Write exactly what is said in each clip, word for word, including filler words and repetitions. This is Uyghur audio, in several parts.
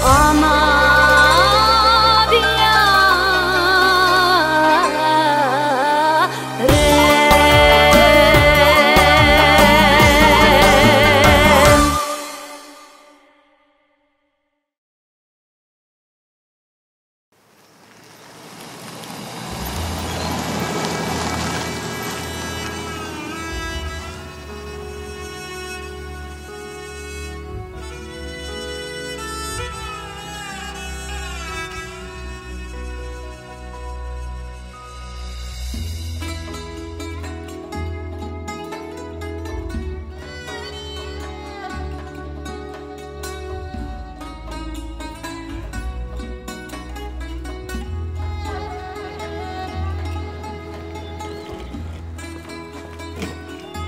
ئانا دىيارىم.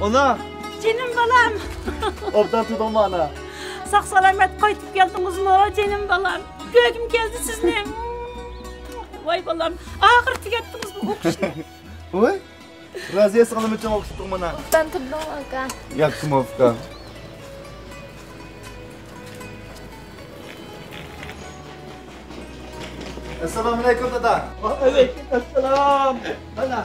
ئانا! جېنىم بالام! ئوبدان تۇردۇڭمۇ، ئانا؟ ساق-سالامەت قايتىپ كەلدىڭىزمۇ، جېنىم بالام؟ كۆرگۈم كەلدى سىزنى. ۋاي بالام، ئاخىرى تۈگەتتىڭىزمۇ ئوقۇشنى؟ ۋاي! رازىيە سىڭلىم ئۈچۈن ئوقۇتۇپتۇق مانا. ئوبدان تۇردۇڭ ئاكا. ياخشىمۇ ئۇكام؟ ئەسسالامۇئەلەيكۇم دادا. ۋەئەلەيكۇم ئەسسالام. مانا.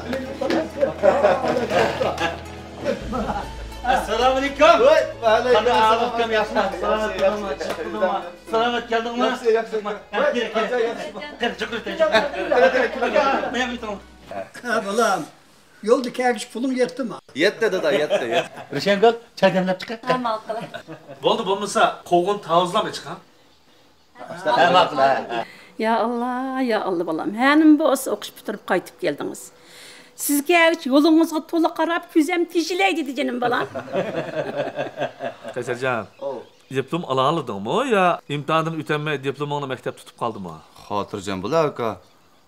ئەسسالامۇئەلەيكۇم. ۋەئەلەيكۇم ئەسسالام. قانداق ئەھۋال ئۇكام، ياخشىمۇ؟ سالامەت بولۇڭلار، چىقىپ تۇردۇڭلار. سالامەت كەلدىڭلار. ياخشى، ياخشى. كەل، كەل، كەل. كەل، جىقىر، جىقىر. ھە، بالام. يولدا كەلگۈچە پۇلۇڭ يەتتىمۇ؟ يەتتى دادا، يەتتى، يەتتى. رىشەنگۈل، چاي دەملەپ چىقە. ھە، ماقۇل. بولدى، بولمىسا قوغۇن تاۋۇزلام ئىچقان. ھە، ماقۇل، ھە، ھە. يا ئاللا، يا ئاللا بالام. ھەنىمۇ بولسا ئوقۇش پۈتتۈرۈپ قايتىپ كەلدىڭىز. سىز كەلگۈچە يولىڭىزغا تولا قاراپ، كۆزۈم تېشىلاي دېدى جېنىم بالام. قەيسەرجان، ئوۋ. دىپلوم ئالالىدىڭمۇ يا ئىمتىھاندىن ئۆتەلمەي دىپلومۇڭنى مەكتەپتە تۇتۇپ قالدىمۇ؟ خاتىرجەم بول ئاكا.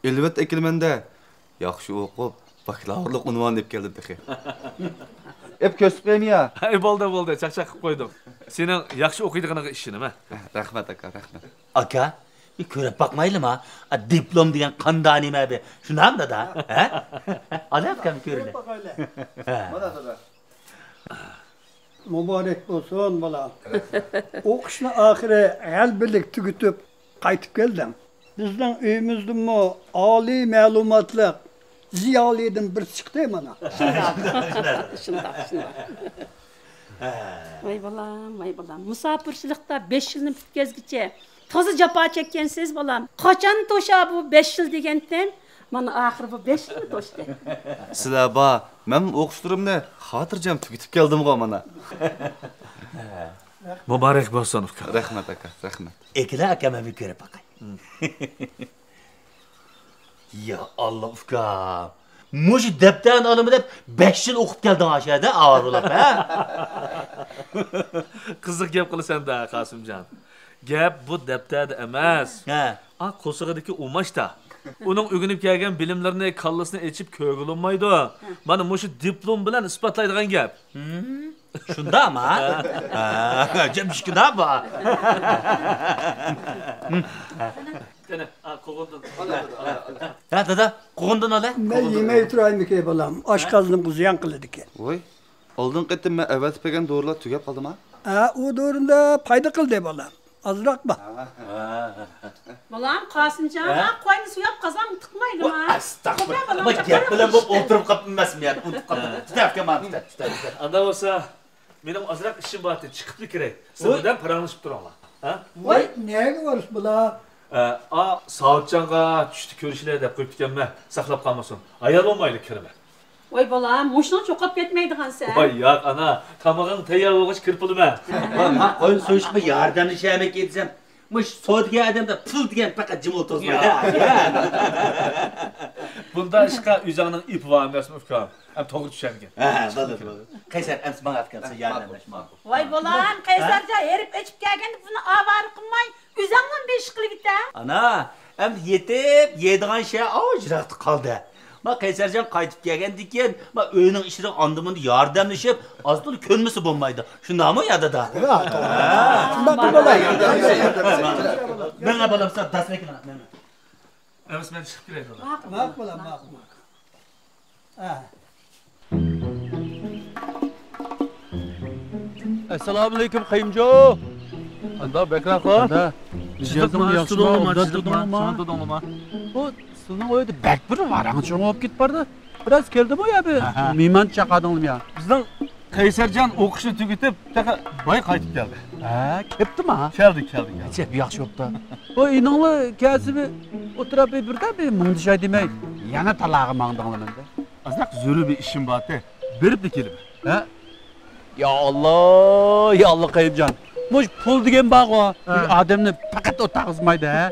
ئەلۋەتتە ئەكېلىمەن-دە. ياخشى ئوقۇپ، باكلاۋۇرلۇق ئۇنۋانىنى ئېلىپ كەلدىم تېخى. ئېپ كۆرسىتىپ قويايمۇ يا؟ ھەي، بولدى، بولدى، چاقچاق قىلىپ قويدۇم. سېنىڭ ياخشى ئوقۇيدىغىنىڭغا ئىشىنىمەن. رەھمەت ئاكا، رەھمەت. ئاكا، بىر كۆرۈپ باقمايلىما؟ ئا، دىپلوم دېگەن قانداق نېمە بى؟ شۇنداقمۇ دادا؟ ھە؟ ئانا ئاكام كۆرىلى. ھە. مانا دادا. مۇبارەك بولسۇن، بالام. ئوقۇشنى ئاخىرى غەلىبىلىك تۈگىتىپ قايتىپ كەلدىڭ. بىزنىڭ ئۆيىمىزدىنمۇ ئالىي مەلۇماتلىق زىيالىيدىن بىرسى چىقتى مانا. شۇنداق، شۇنداق، شۇنداق. ۋاي بالام، ۋاي بالام. مۇساپىرچىلىقتا بەش يىلنى پۈتكەزگۈچە تازا جاپا چەككەنسىز، بالام. قاچان توشا بۇ بەش يىل دېگەنتىم؟ مانا ئاخىرى بۇ بەش يىلنى توشتى. سىلەر بار، مەن ئوقۇشلىرىمنى خاتىرجەم تۈگىتىپ كەلدىمغۇ مانا. مۇبارەك بولسۇن، ئۇكا. رەھمەت، ئاكا، رەھمەت. ئەكېلە، ئاكا، مەن بىر كۆرۈپ باقاي. يا ئاللا، ئۇكام. مۇشۇ دەپتەرنى ئالىمەن دەپ بەش يىل ئوقۇپ كەلدىڭ ئاشۇ يەردە ئاۋارە بولاپ، ھە؟ قىزىق گەپ قىلىسەن-دە، قاسىمجان. گەپ بۇ دەپتەردە ئەمەس. ھە. ئا، قورسىقىدىكى ئۇماچتا. ئۇنىڭ ئۆگىنىپ كەلگەن بىلىملىرىنى كاللىسىنى ئېچىپ كۆرگىلى بولمايدۇ. مانا مۇشۇ دىپلوم بىلەن ئىسپاتلايدىغان گەپ. ھىم. شۇنداقمۇ؟ ھە، جىم ئىككىدە بار. قېنى، ئا، قوغۇندىن. ھە، دادا، قوغۇندىن ئالە. مەن يېمەي تۇرايمىكى، بالام؟ ئاشقازىنىمغا زىيان قىلىدىكەن. ۋاي، ئالدىنقى قېتىم مەن ئەۋەتىپ بەرگەن دورىلار تۈگەپ قالدىما؟ ھە، ئۇ دورىلار پايدا قىلدى، بالام. ئازراق بار. بالام، قاسىمجان، ھە؟ قوينى سويۇپ قازانغا تىقمايدىما؟ ۋاي، ئەستەغپۇرۇللا. بالام، گەپ بىلەن بولۇپ ئولتۇرۇپ قاپتىمەن مەن. ئۇنتۇپ قاپتىمەن. تۈتەپ كەلمەڭ، تۈتەپ، تۈتەپ، تۈتەپ. ئانداق بولسا، مېنىڭ ئازراق ئىشىم بار ئىكەن، چىقىپلا كىرەي. سىز بىلەن پاراڭلىشىپ تۇرۇڭلار. ھە؟ ۋاي، نەگە بارىسىز بالا؟ ئە، ئا، ساۋۇتجانغا چۈشتە كۆرۈشىلى دەپ قويۇپتىكەنمەن، ساقلاپ قالمىسۇن. ھايال بولمايلى كىرىمەن. ۋاي بالام، مۇشۇنىڭ چوقاپ كەتمەيدىغانسەن. ۋاي ياق ئانا، تامىقىڭ تەييار بولغۇچە كىرىپ بولىمەن. ۋاي، مەن قوينى سويۇشقا ياردەملىشەلمەي كەتسەم، مۇشۇ سودىگەر ئادەمدە پۇل دېگەن پەقەت جىم ئولتۇرۇپ. بۇنداق ئىشقا ئۆزۈڭنىڭ ئېپى بار ئەمەسمۇ، ئۇكام؟ ھەم توغرا چۈشەنگىن. ھە، بولدى، بولدى. قەيسەر، ئەمسە ماڭا ئەتكەنسەن ياردەملەش، ماقۇل. ۋاي بالام، قەيسەرجان ھېرىپ ئېچىپ كەلگەندە بۇنى ئاۋارە قىلماي، ئۆزۈڭنىڭ بىر ئىش قىلىۋېتە. ئانا، ئەمدى يېتىپ يەيدىغان شەي ئاۋۇ يىراقتا قالدى. ما قەيسەرجان قايتىپ كەلگەندىن كېيىن، ما ئۆينىڭ ئىشىدا ئاندىن-مۇندىن ياردەملىشىپ، ئاز-تولا كۆنمىسە بولمايدۇ. شۇنداقمۇ يا دادا؟ ھە، شۇنداق بولىدۇ. ماڭا بالام، سەن داس ئەكىلىڭ، ماڭا. ئەمىسە مەن چىقىپ كىرەي دادا. ماقۇل، ماقۇل، ماقۇل. ئەسسالامۇئەلەيكۇم، قېيۇمجان. قانداق، بەكرەم خان؟ قانداق؟ مىجەزىڭ ياخشىمۇ؟ ئوبدان تۇردۇڭما؟ بۇ سېنىڭ ئۆيدە بەك بىر ۋاراڭ-چۇرۇڭ بولۇپ كېتىپ بارىدۇ. بىراز كەلدىمۇ يا بىر مېھمان چاقىردىڭلىمۇ يا؟ بىزنىڭ قەيسەرجان ئوقۇشنى تۈگىتىپ، تېخى باي قايتىپ كەلدى. ھە، كەپتىما؟ كەلدى، كەلدى، كەلدى. ئەجەب ياخشى بوپتۇ. بۇ ئىنىڭلار كەلسە بىر ئولتۇراپ بىردەم بىر مۇڭدىشاي دېمەي، يەنە تالاغا ماڭدىڭلار مەندە. ئازراق زۆرۈر بىر ئىشىم بارتى. بېرىپلا كېلىمەن. ھە؟ يا ئاللا، يا ئاللا، قەيۇمجان. مۇشۇ پۇل دېگەن بارغۇ، ھە. مۇشۇ ئادەمنى پەقەت ئولتۇرغۇزمايدۇ، ھە.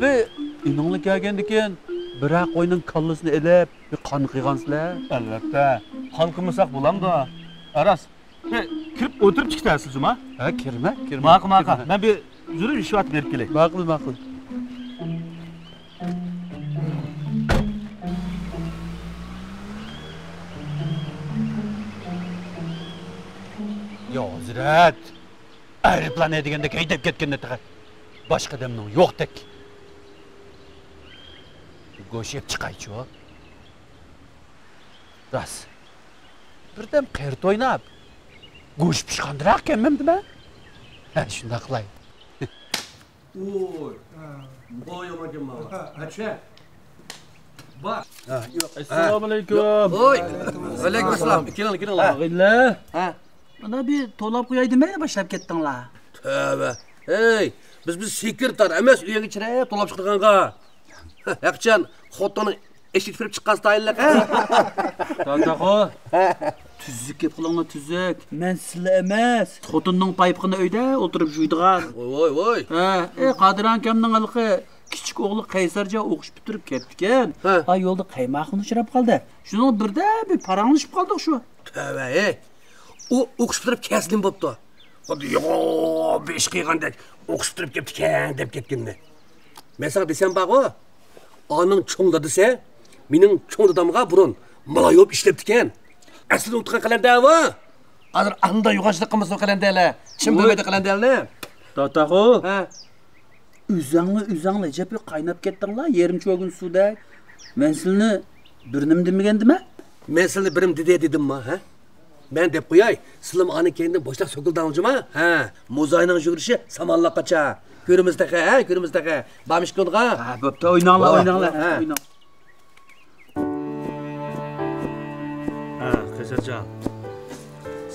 بىر ئىنىڭلار كەلگەندىكىن بىرەر قوينىڭ كاللىسىنى ئېلىپ، بىر قان قىلغانسىلەر. ئەلۋەتتە، قان قىلمىساق بولامدۇ؟ ئە، راست. بىر كىرىپ ئولتۇرۇپ چىقىپ كېتەرسىز جۇما؟ ھە، كىرمە، كىرمە. ماقۇل، ماقۇل. مەن بىر زۆرۈر ئىش ۋاقىت بېرىپ كېلەي. ماقۇل، ماقۇل. يا ھەزرەت! ئايروپىلان ھەيدىگەندەك ھەيدەپ كەتكىنى تېخى باشقا ئادەمنىڭ يوقتەك. گوشى يەپ چىقايچۇ. راست. بىردەم قېرىت ئويناپ، گوشى پىشقاندىراق ئىكەنمەن دېمە. ھە، شۇنداق قىلاي. ۋوي. ۋوي، يامانكەن ماۋۇ. ھە، چۈشە. بار. ئەسسالامۇئەلەيكۇم. ۋوي. ۋەئەلەيكۇم ئەسسالام. كېلىڭلار، كېلىڭلار. ئاغىنىلەر. ھە. مانا بىر توۋلاپ قوياي دېمەيلا باشلاپ كەتتىڭلار. تۆۋە. ھەي، بىز، بىز سېكرېتار ئەمەس، ئۆيگە چىراي توۋلاپ چىقىدىغانغا. ھەقىچان، خوتۇننىڭ ئېشىكتە كىرىپ چىققان ستايىللىق، ھە؟ تاتاخۇ. تۈزۈك گەپ قىلىڭلار، تۈزۈك. مەن سىلە ئەمەس، خوتۇننىڭ پايپىقىنى ئۆيدە ئولتۇرۇپ جۇيىدىغان. ۋوي، ۋوي، ۋوي. ھە، ئەي، قادىر ئاكامنىڭ ھېلىقى كىچىك ئوغلى قەيسەرجان ئوقۇش پۈتتۈرۈپ كەپتىكەن. ھە. ھا، يولدا قايماققا ئۇچراپ قالدى. شۇنىڭ بىردەم بىر پاراڭلىشىپ قالدۇق شۇ. تۆۋە، ھەي. ئۇ ئوقۇش پۈتتۈرۈپ كەلسە نېمە بوپتۇ؟ خۇددى يوغان بىر ئىش قىلغاندەك، ئوقۇش پۈتتۈرۈپ كەپتىكەن دەپ كەتكىنىنى. مەن ساڭا دېسەم بارغۇ، ئانىڭ چوڭ دادىسى مېنىڭ چوڭ دادامغا بۇرۇن مالاي بولۇپ ئىشلەپتىكەن. ئەسلىدە ئۇنتۇغان قەلەندەر بۇ. ھازىر ئاندا يوغانچىلىق قىلمىسۇن قەلەندەرلەر. چىن بىلمەيدۇ قەلەندەرلەر. تاتاخۇ. ھە. ئۆزەڭلار، ئۆزەڭلار ئەجەب بىر قايناپ كەتتىڭلار، يېرىم چۆگۈن سۇدەك. مەن سىلىنى بىر نېمە دېمىگەندىمەن؟ مەن سىلىنى بىر نېمە دېدى دېدىمما، ھە؟ مەن دەپ قوياي، سىلىمۇ ئانا كەينىدىن بوشلاپ سوكۇلداڭلىجىما، ھە؟ موزاينىڭ يۈگۈرۈشى سامانلا قاچا. كۆرىمىز تېخى، ھە؟ كۆرىمىز تېخى. بارمىشقىنغا. ھە، بوپتۇ، ئويناڭلار، ھە. ئويناڭلار، ھە. ئويناڭ. ھە، قەيسەرجان.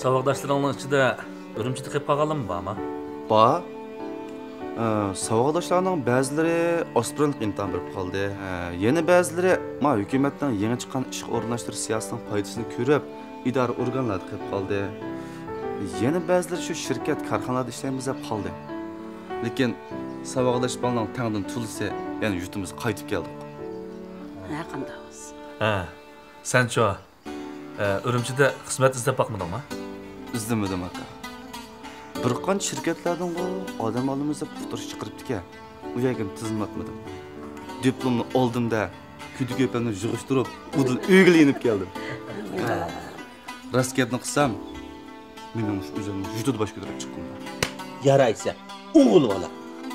ساۋاقداشلىرىڭنىڭ ئىچىدە ئۈرۈمچىدە قېلىپ قالغانلارمۇ بارما؟ بار. ئە، ساۋاقداشلارنىڭ بەزىلىرى ئاسترونوملۇق ئىمتىھان بېرىپ قالدى. ئە، يەنە بەزىلىرى ما ھۆكۈمەتنىڭ يېڭى چىققان ئىشقا ئورۇنلاشتۇرۇش سىياسىتىنىڭ پايدىسىنى كۆرۈپ، ئىدارە ئورگانلاردا قېلىپ قالدى. يەنە بەزىلىرى شۇ شىركەت، كارخانىلاردا ئىشلەيمىز دەپ قالدى. لېكىن ساۋاقداش بالىنىڭ تەڭدىن تولىسى يەنە يۇرتىمىزغا قايتىپ كەلدۇق. ھە، قانداق بولسۇن؟ ھە، سەنچۇ؟ ئە، ئۈرۈمچىدە خىزمەت ئىزدەپ باقمىدىڭما؟ ئىزدىمىدىم، ئاكا. بىر قانچە شىركەتلەردىنغۇ ئادەم ئالىمىز دەپ ئۇقتۇرۇش چىقىرىپتىكەن. ئۇ يەرگىمۇ تىزىملاتمىدىم. دىپلومنى ئالدىم-دە، كۈدە-كۆپەمنى يىغىشتۇرۇپ، ئۇدۇل ئۆيگىلا يېنىپ كەلدىم. راست گەپنى قىلسام، مېنىڭ مۇشۇ ئۆزۈمنىڭ يۇرتىدا باش كۆتۈرۈپ چىققىنىم. يارايسە، ئوغۇل بالا.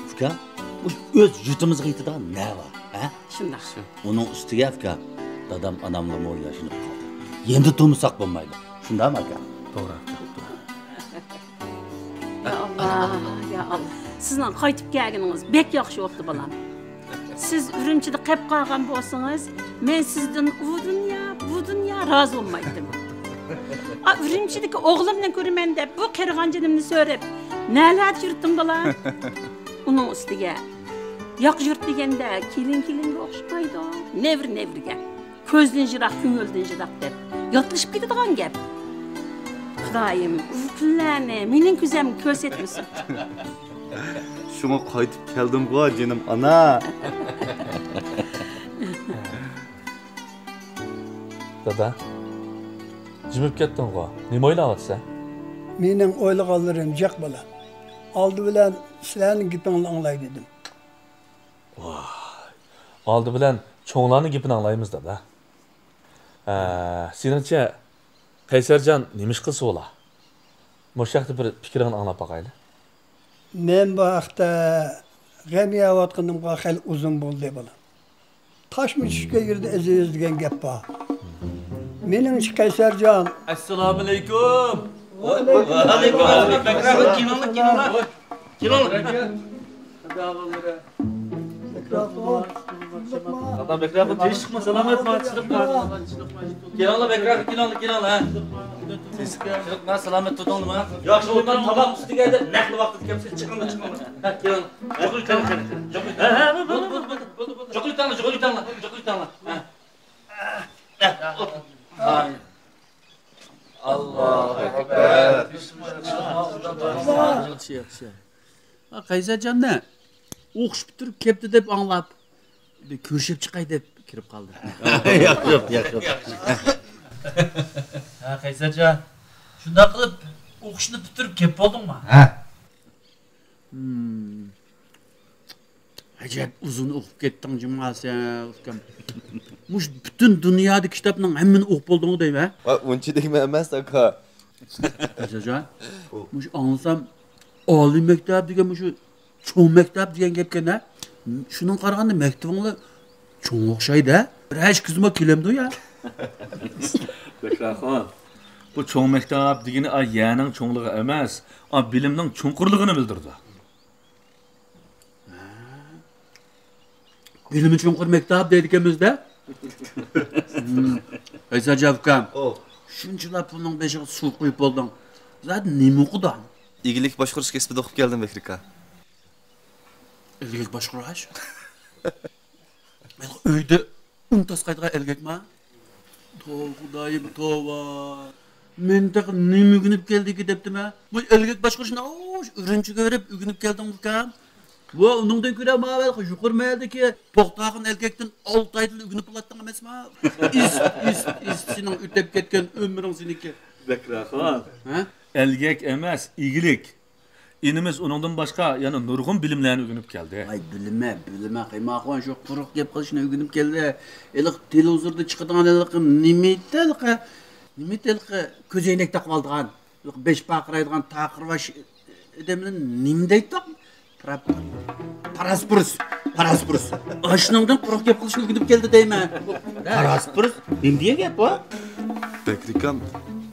ئۇكام، مۇشۇ ئۆز يۇرتىمىزغا يېتىدىغان نە بار، ھە؟ شۇنداق. ئۇنىڭ ئۈستىگە، ئۇكام، دادام ئاناملارمۇ ياشىنىپ قالدى. يېنىدا تۇرمىساق بولمايدۇ. شۇنداقمۇ، ئاكا؟ توغرا، ئاكا، توغرا. يا ئاللا، يا ئاللا. سىزنىڭ قايتىپ كەلگىنىڭىز بەك ياخشى بوپتۇ، بالام. سىز ئۈرۈمچىدە قېلىپ قالغان بولسىڭىز، مەن سىزدىن ئۇ دۇنيا، بۇ دۇنيا رازى بولمايتتىم. ئا، ئۈرۈمچىدىكى ئوغلۇمنى كۆرىمەن دەپ، بۇ قېرىغان جېنىمنى سۆرەپ، نەلەردە يۈردۈم، بالام؟ ئۇنىڭ ئۈستىگە، ياق يۇرت دېگەندە، كېلىن كېلىنگە ئوخشىمايدۇ، نەۋرە نەۋرىگە. كۆزدىن يىراق، كۆڭۈلدىن يىراق دەپ ياتلىشىپ كېتىدىغان گەپ. خۇدايىم، ئۇ كۈنلەرنى مېنىڭ كۆزۈمگە كۆرسەتمىسۇن. شۇڭا قايتىپ كەلدىمغۇ، جېنىم ئانا. دادا، جىمىپ كەتتىڭغۇ؟ نېمە ئويلاۋاتىسەن؟ مېنىڭ ئويلىغانلىرىم جىق، بالام. ئالدى بىلەن سىلەرنىڭ گېپىڭلارنى ئاڭلاي دېدىم. ۋاي، ئالدى بىلەن چوڭلارنىڭ گېپىنى ئاڭلايمىز، دادا. ھە، سېنىڭچە، قەيسەرجان نېمە ئىش قىلسا بولا؟ مۇشۇ ھەقتە بىر پىكرىڭنى ئاڭلاپ باقايلى. مەن بۇ ھەقتە غەم يەۋاتقىنىمغا خېلى ئۇزۇن بولدى، بالام. تاشمۇ چۈشكەن يېرىدە ئېزىز دېگەن گەپ بار. مېنىڭچە، قەيسەرجان. ئەسسالامۇئەلەيكۇم. ۋەئەلەيكۇم ئەسسالام. كېلىڭلار، كېلىڭلار. كېلىڭلار. دادا بەكرەخۇن، تىنچلىقمۇ، سالامەتمۇ؟ تىنچلىقمۇ؟ كېلىڭلار، بەكرەخۇن، كېلىڭلار، كېلىڭلار، ھە. تىنچلىقمۇ، سالامەت تۇردۇڭلارمۇ؟ ياخشى ئولتۇرۇڭ، تاماق ئۈستىگە دەپ نەق ۋاقتىدا كەپسىز، چىقىڭلار، چىقىڭلار. ھە، كېلىڭلار. جۇغۇل يۇتاڭلار، جۇغۇل يۇتاڭلار. ھە، ھە، بولدى، بولدى، بولدى، بولدى، بولدى. جۇغۇل يۇتاڭلار، جۇغۇل يۇتاڭلار، جۇغۇل يۇتاڭلار. ھە. ھە، ئولتۇر. ئاللاھۇ ئەكبەر. ياخشى، ياخشى. ھا، قەيسەرجاننى ئوقۇش پۈتتۈرۈپ كەپتۇ دەپ ئاڭلاپ، بىر كۆرۈشۈپ چىقاي دەپ كىرىپ قالدىم. ياخشى، ياخشى. ھە، قەيسەرجان، شۇنداق قىلىپ ئوقۇشنى پۈتتۈرۈپ كەپ بولدۇڭمۇ؟ ھە. ھىم. ئەجەب ئۇزۇن ئوقۇپ كەتتىڭ جۇما سەن، ئۇكام. مۇشۇ پۈتۈن دۇنيادىكى كىتابنىڭ ھەممىنى ئوقۇپ بولدۇڭغۇ دەيمەن. ۋاي، ئۇنچە دېگىنى ئەمەس، ئاكا. ئەزەلجان، مۇشۇ ئاڭلىسام، ئالىي مەكتەپ دېگەن مۇشۇ چوڭ مەكتەپ دېگەن گەپكەن-ھە. شۇنىڭغا قارىغاندا مەكتىۋىڭلار چوڭ ئوخشايدۇ-ھە. بىر ئىككى قىزمۇ كېلەمدۇ يا؟ بەكرەخۇن، بۇ چوڭ مەكتەپ دېگىنى ئا يەرنىڭ چوڭلۇقى ئەمەس، ئا بىلىمنىڭ چوڭقۇرلۇقىنى بىلدۈرىدۇ. بىلىمى چوڭقۇر مەكتەپ دەيدىكەنمىز-دە. ھەي سەجاپ ئۇكام، شۇنچىلا پۇلنىڭ بېشىغا سۇ قۇيۇپ بولدۇڭ. زادى نېمە ئوقۇدۇڭ؟ ئىگىلىك باشقۇرۇش كەسپىدە ئوقۇپ كەلدىم، بەكرى ئاكا. ئىگىلىك باشقۇرۇش؟ ئۆيدە ئۇن تاسقايدىغان ئەلگەكما؟ توۋا، خۇدايىم، توۋا. مەن تېخى نېمە ئۆگىنىپ كەلدىكى دەپتىمەن. بۇ ئەلگەك باشقۇرۇشنى ئۇرۇمچىگە بېرىپ ئۆگىنىپ كەلدىڭمىكەن؟ ۋە ئۇنىڭدىن كۆرە ماۋۇ يۇقىرى مەھەللىدىكى توختاغان ئەلگەكتىن ئالتە ئايدىن ئۆگىنىپ بولاتتىڭ ئەمەسما؟ ئىس، ئىس، ئىس، سېنىڭ ئۆتۈپ كەتكەن ئۆمرۈڭ سېنىڭكى. بەكرەخان. ھە؟ ئەلگەك ئەمەس، ئىگىلىك. ئىنىمىز ئۇنىڭدىن باشقا يەنە نۇرغۇن بىلىملەرنى ئۆگىنىپ كەلدى. ۋاي، بىلىمە، بىلىمە، قايماقان شۇ قۇرۇق گەپ قىلىشنى ئۆگىنىپ كەلدى. ھېلىقى تېلېۋىزوردا چىقىدىغان ھېلىقى نېمە ئىدى ھېلىقى؟ نېمە ئىدى ھېلىقى؟ كۆزەينەك تاقىۋالىدىغان، ھېلىقى بېشى پارقىرايدىغان تاقىرۋاش ئادەمنى نېمە دەيتتۇق؟ پرا-، پراسپۇرس، پراسپۇرس. ئاشۇنىڭدىن قۇرۇق گەپ قىلىشنى ئۆگىنىپ كەلدى دەيمەن. پراسپۇرس؟ نېمە دېگەن گەپ بۇ؟ بەكرىكام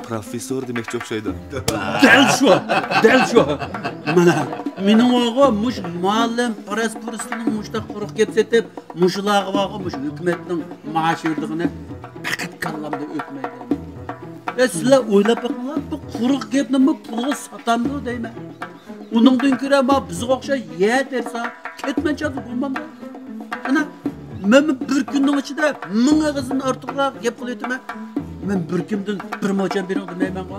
پروفېسسور دېمەكچى ئوخشايدۇ. دەل شۇ، دەل شۇ. مانا، مېنىڭغۇ مۇشۇ مۇئەللىم پراسپۇرسنىڭ مۇشۇنداق قۇرۇق گەپ سېتىپ، مۇشۇلارغا بارغۇ مۇشۇ ھۆكۈمەتنىڭ مائاش بېرىدىغىنى پەقەت كاللامدا ئۆتمەيدۇ. ئە، سىلەر ئويلاپ بېقىڭلار، بۇ قۇرۇق گەپنىمۇ پۇلغا ساتامدۇ دەيمەن. ئۇنىڭدىن كۆرە ما بىزگە ئوخشاش يەر تەرسا كەتمەن چالسا بولمامدۇ؟ ئانا، مەن بىر كۈننىڭ ئىچىدە مىڭ ئېغىزدىن ئارتۇقراق گەپ قىلىۋېتىمەن. مەن بىر كىمدىن بىر موچەن بېرىڭ دېمەيمەنغۇ.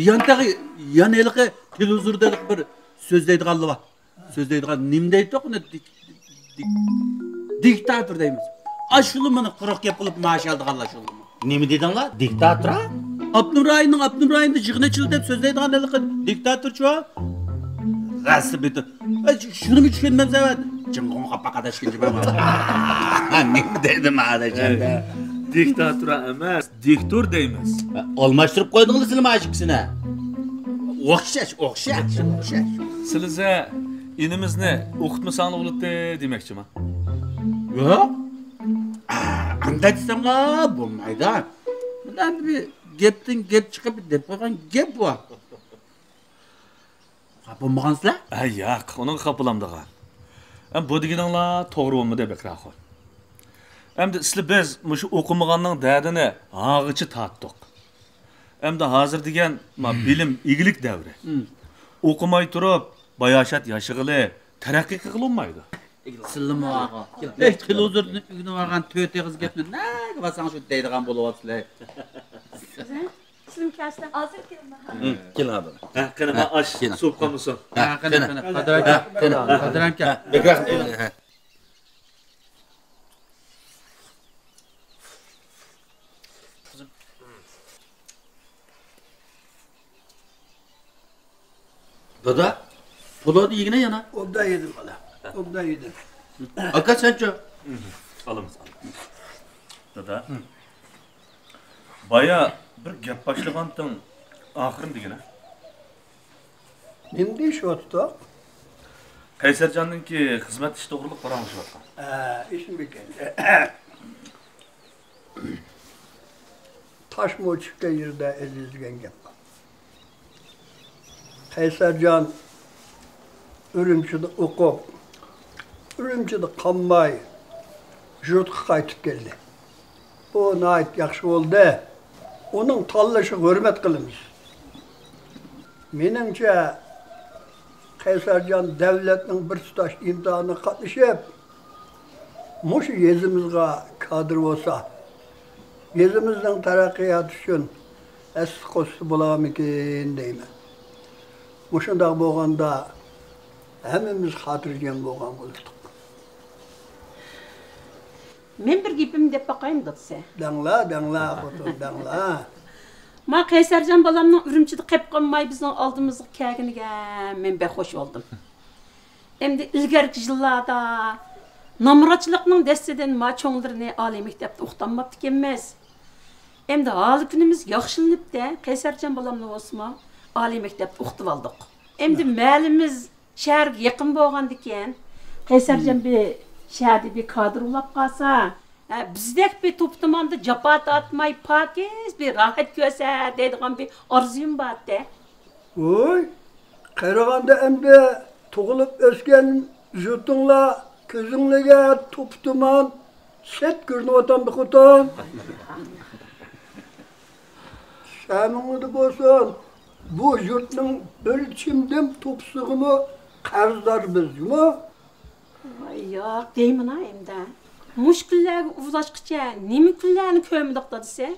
يان تېخى، يان ھېلىقى تېلېۋىزوردا ھېلىقى بىر سۆزلەيدىغانلار بار. سۆزلەيدىغان نېمە دەيتتۇق ئۇنى؟ دىك-، دىك-، دىكتاتور دەيمىز. ئاشۇلا مانا قۇرۇق گەپ قىلىپ مائاش ئالىدىغانلار شۇلا. نېمە دېدىڭلار؟ دىكتاتور ھە؟ ئاپتونوم رايوننىڭ ئاپتونوم رايوندا يىغىن ئېچىلدى دەپ سۆزلەيدىغان ھېلىقى دىكتاتورچۇ؟ راستى بىتىپ. ئەي، شۇنىمۇ چۈشەنمەمسەن؟ جىڭغوڭغا پاقاداشكىنچە مەن. نېمە دېدىم ئادەم؟ دىكتاتور ئەمەس، دىكتور دەيمىز. ئالماشتۇرۇپ قويدۇڭلار سىلەر مانا ئىككىسىنى. ئوخشاش، ئوخشاش، ئوخشاش. سىلىزە ئىنىمىزنى ئوقۇتمىساڭلار بولاتتى دېمەكچىما؟ ياق. ئانداق دېسەڭلار بولمايدۇ. مانا بىر گەپتىن گەپ چىقىپ دەپ قويغان گەپ بۇ. خاپا بولمىغانسىلەر؟ ھە، ياق، ئۇنىڭغا خاپىلامدىغان. ھە، بۇ دېگىنىڭلار توغرا بولمىدى، بەكرىخان. ئەمدى سىلى بىز مۇشۇ ئوقۇمىغاننىڭ دەردىنى ھاغىچە تارتتۇق. ئەمدى ھازىر دېگەن ما بىلىم ئىگىلىك دەۋرى. ئوقۇماي تۇرۇپ باياشات ياشىغىلى، تەرەققىي قىلغىلى بولمايدۇ. سىلىمۇ ئاغا. ھېي، تېلېۋىزوردىن ئۆگىنىۋالغان تۆت ئېغىز گەپنى نەگە بارساڭ شۇ دەيدىغان بولۇۋاتىسىلەر. سىلىم كەلسىلەر. ھازىر كېلىمەن. كېلىڭ ھازىر. ھە، قېنى، ئاش سوۋۇپ قالمىسۇن. ھە، قېنى، قېنى. قادىر ئاكا. قادىر ئاكا. بەكرەك. دادا، پولادى يېگىنە يەنە؟ ئوبدان يېدىم، بالا. ئوبدان يېدىم. ئاكا، سەنچۇ؟ ئالىمىز، ئالىمىز. دادا، بايا بىر گەپ باشلىغانتىڭ، ئاخىرىنى دېگىنە. نېمە دېيىشىۋاتىدۇ؟ قەيسەرجاننىڭكى خىزمەت ئىشى توغرىلىق پاراڭلىشىۋاتقان. ھە، ئېسىمگە كەلدى. تاشمۇ چۈشكەن يېرىدە ئەزىز دېگەن گەپ بار. قەيسەرجان ئۈرۈمچىدە ئوقۇپ، ئۈرۈمچىدە قالماي، يۇرتقا قايتىپ كەلدى. بۇ ناھايىتى ياخشى بولدى. ئۇنىڭ تاللىشىغا ھۆرمەت قىلىمىز. مېنىڭچە، قەيسەرجان دەۋلەتنىڭ بىر تۇتاش ئىمتىھانىغا قاتنىشىپ، مۇشۇ يېزىمىزغا كادىر بولسا، يېزىمىزنىڭ تەرەققىياتى ئۈچۈن ھەسسە قوشسا بولارمىكىن دەيمەن. مۇشۇنداق بولغاندا، ھەممىمىز خاتىرجەم بولغان بولاتتۇق. مەن بىر گېپىمنى دەپ باقايمۇ، دادىسى؟ دەڭلا، دەڭلا، خوتۇن، دەڭلا. ما قەيسەرجان بالامنىڭ ئۈرۈمچىدە قېپ قالماي بىزنىڭ ئالدىمىزغا كەلگىنىگە مەن بەك خوش بولدۇم. ئەمدى ئىلگەركى يىللاردا نامراتچىلىقنىڭ دەستىدىن ما چوڭلىرىنى ئالىي مەكتەپتە ئوقۇتالماپتىكەنمىز. ئەمدى ھالى كۈنىمىز ياخشىلىنىپتە، قەيسەرجان بالامنى بولسىمۇ ئالىي مەكتەپتە ئوقۇتۇۋالدۇق. ئەمدى مەلىمىز شەھەرگە يېقىن بولغاندىكىن، قەيسەرجان بىر شەھەردە بىر كادىر بولاپ قالسا، ھە، بىزدەك بىر توپا-توماندا جاپا تارتماي، پاكىز بىر راھەت كۆرسە دەيدىغان بىر ئارزۇيۇم بار ئىدى. ۋوي، قارىغاندا ئەمدى تۇغۇلۇپ ئۆسكەن يۇرتۇڭلار كۆزۈڭلارگە توپا-تومان چەت كۆرۈنۈۋاتامدۇ، خوتۇن؟ شەمىڭىدە بولسۇن، بۇ يۇرتنىڭ بىر چىمدىم توپىسىغىمۇ قەرزدار بىز جۇمۇ. ۋاي ياق دەيمىنا ئەمدى. مۇشۇ كۈنلەرگە ئۇلاشقىچە نېمە كۈنلەرنى كۆرمىدۇق دادىسى؟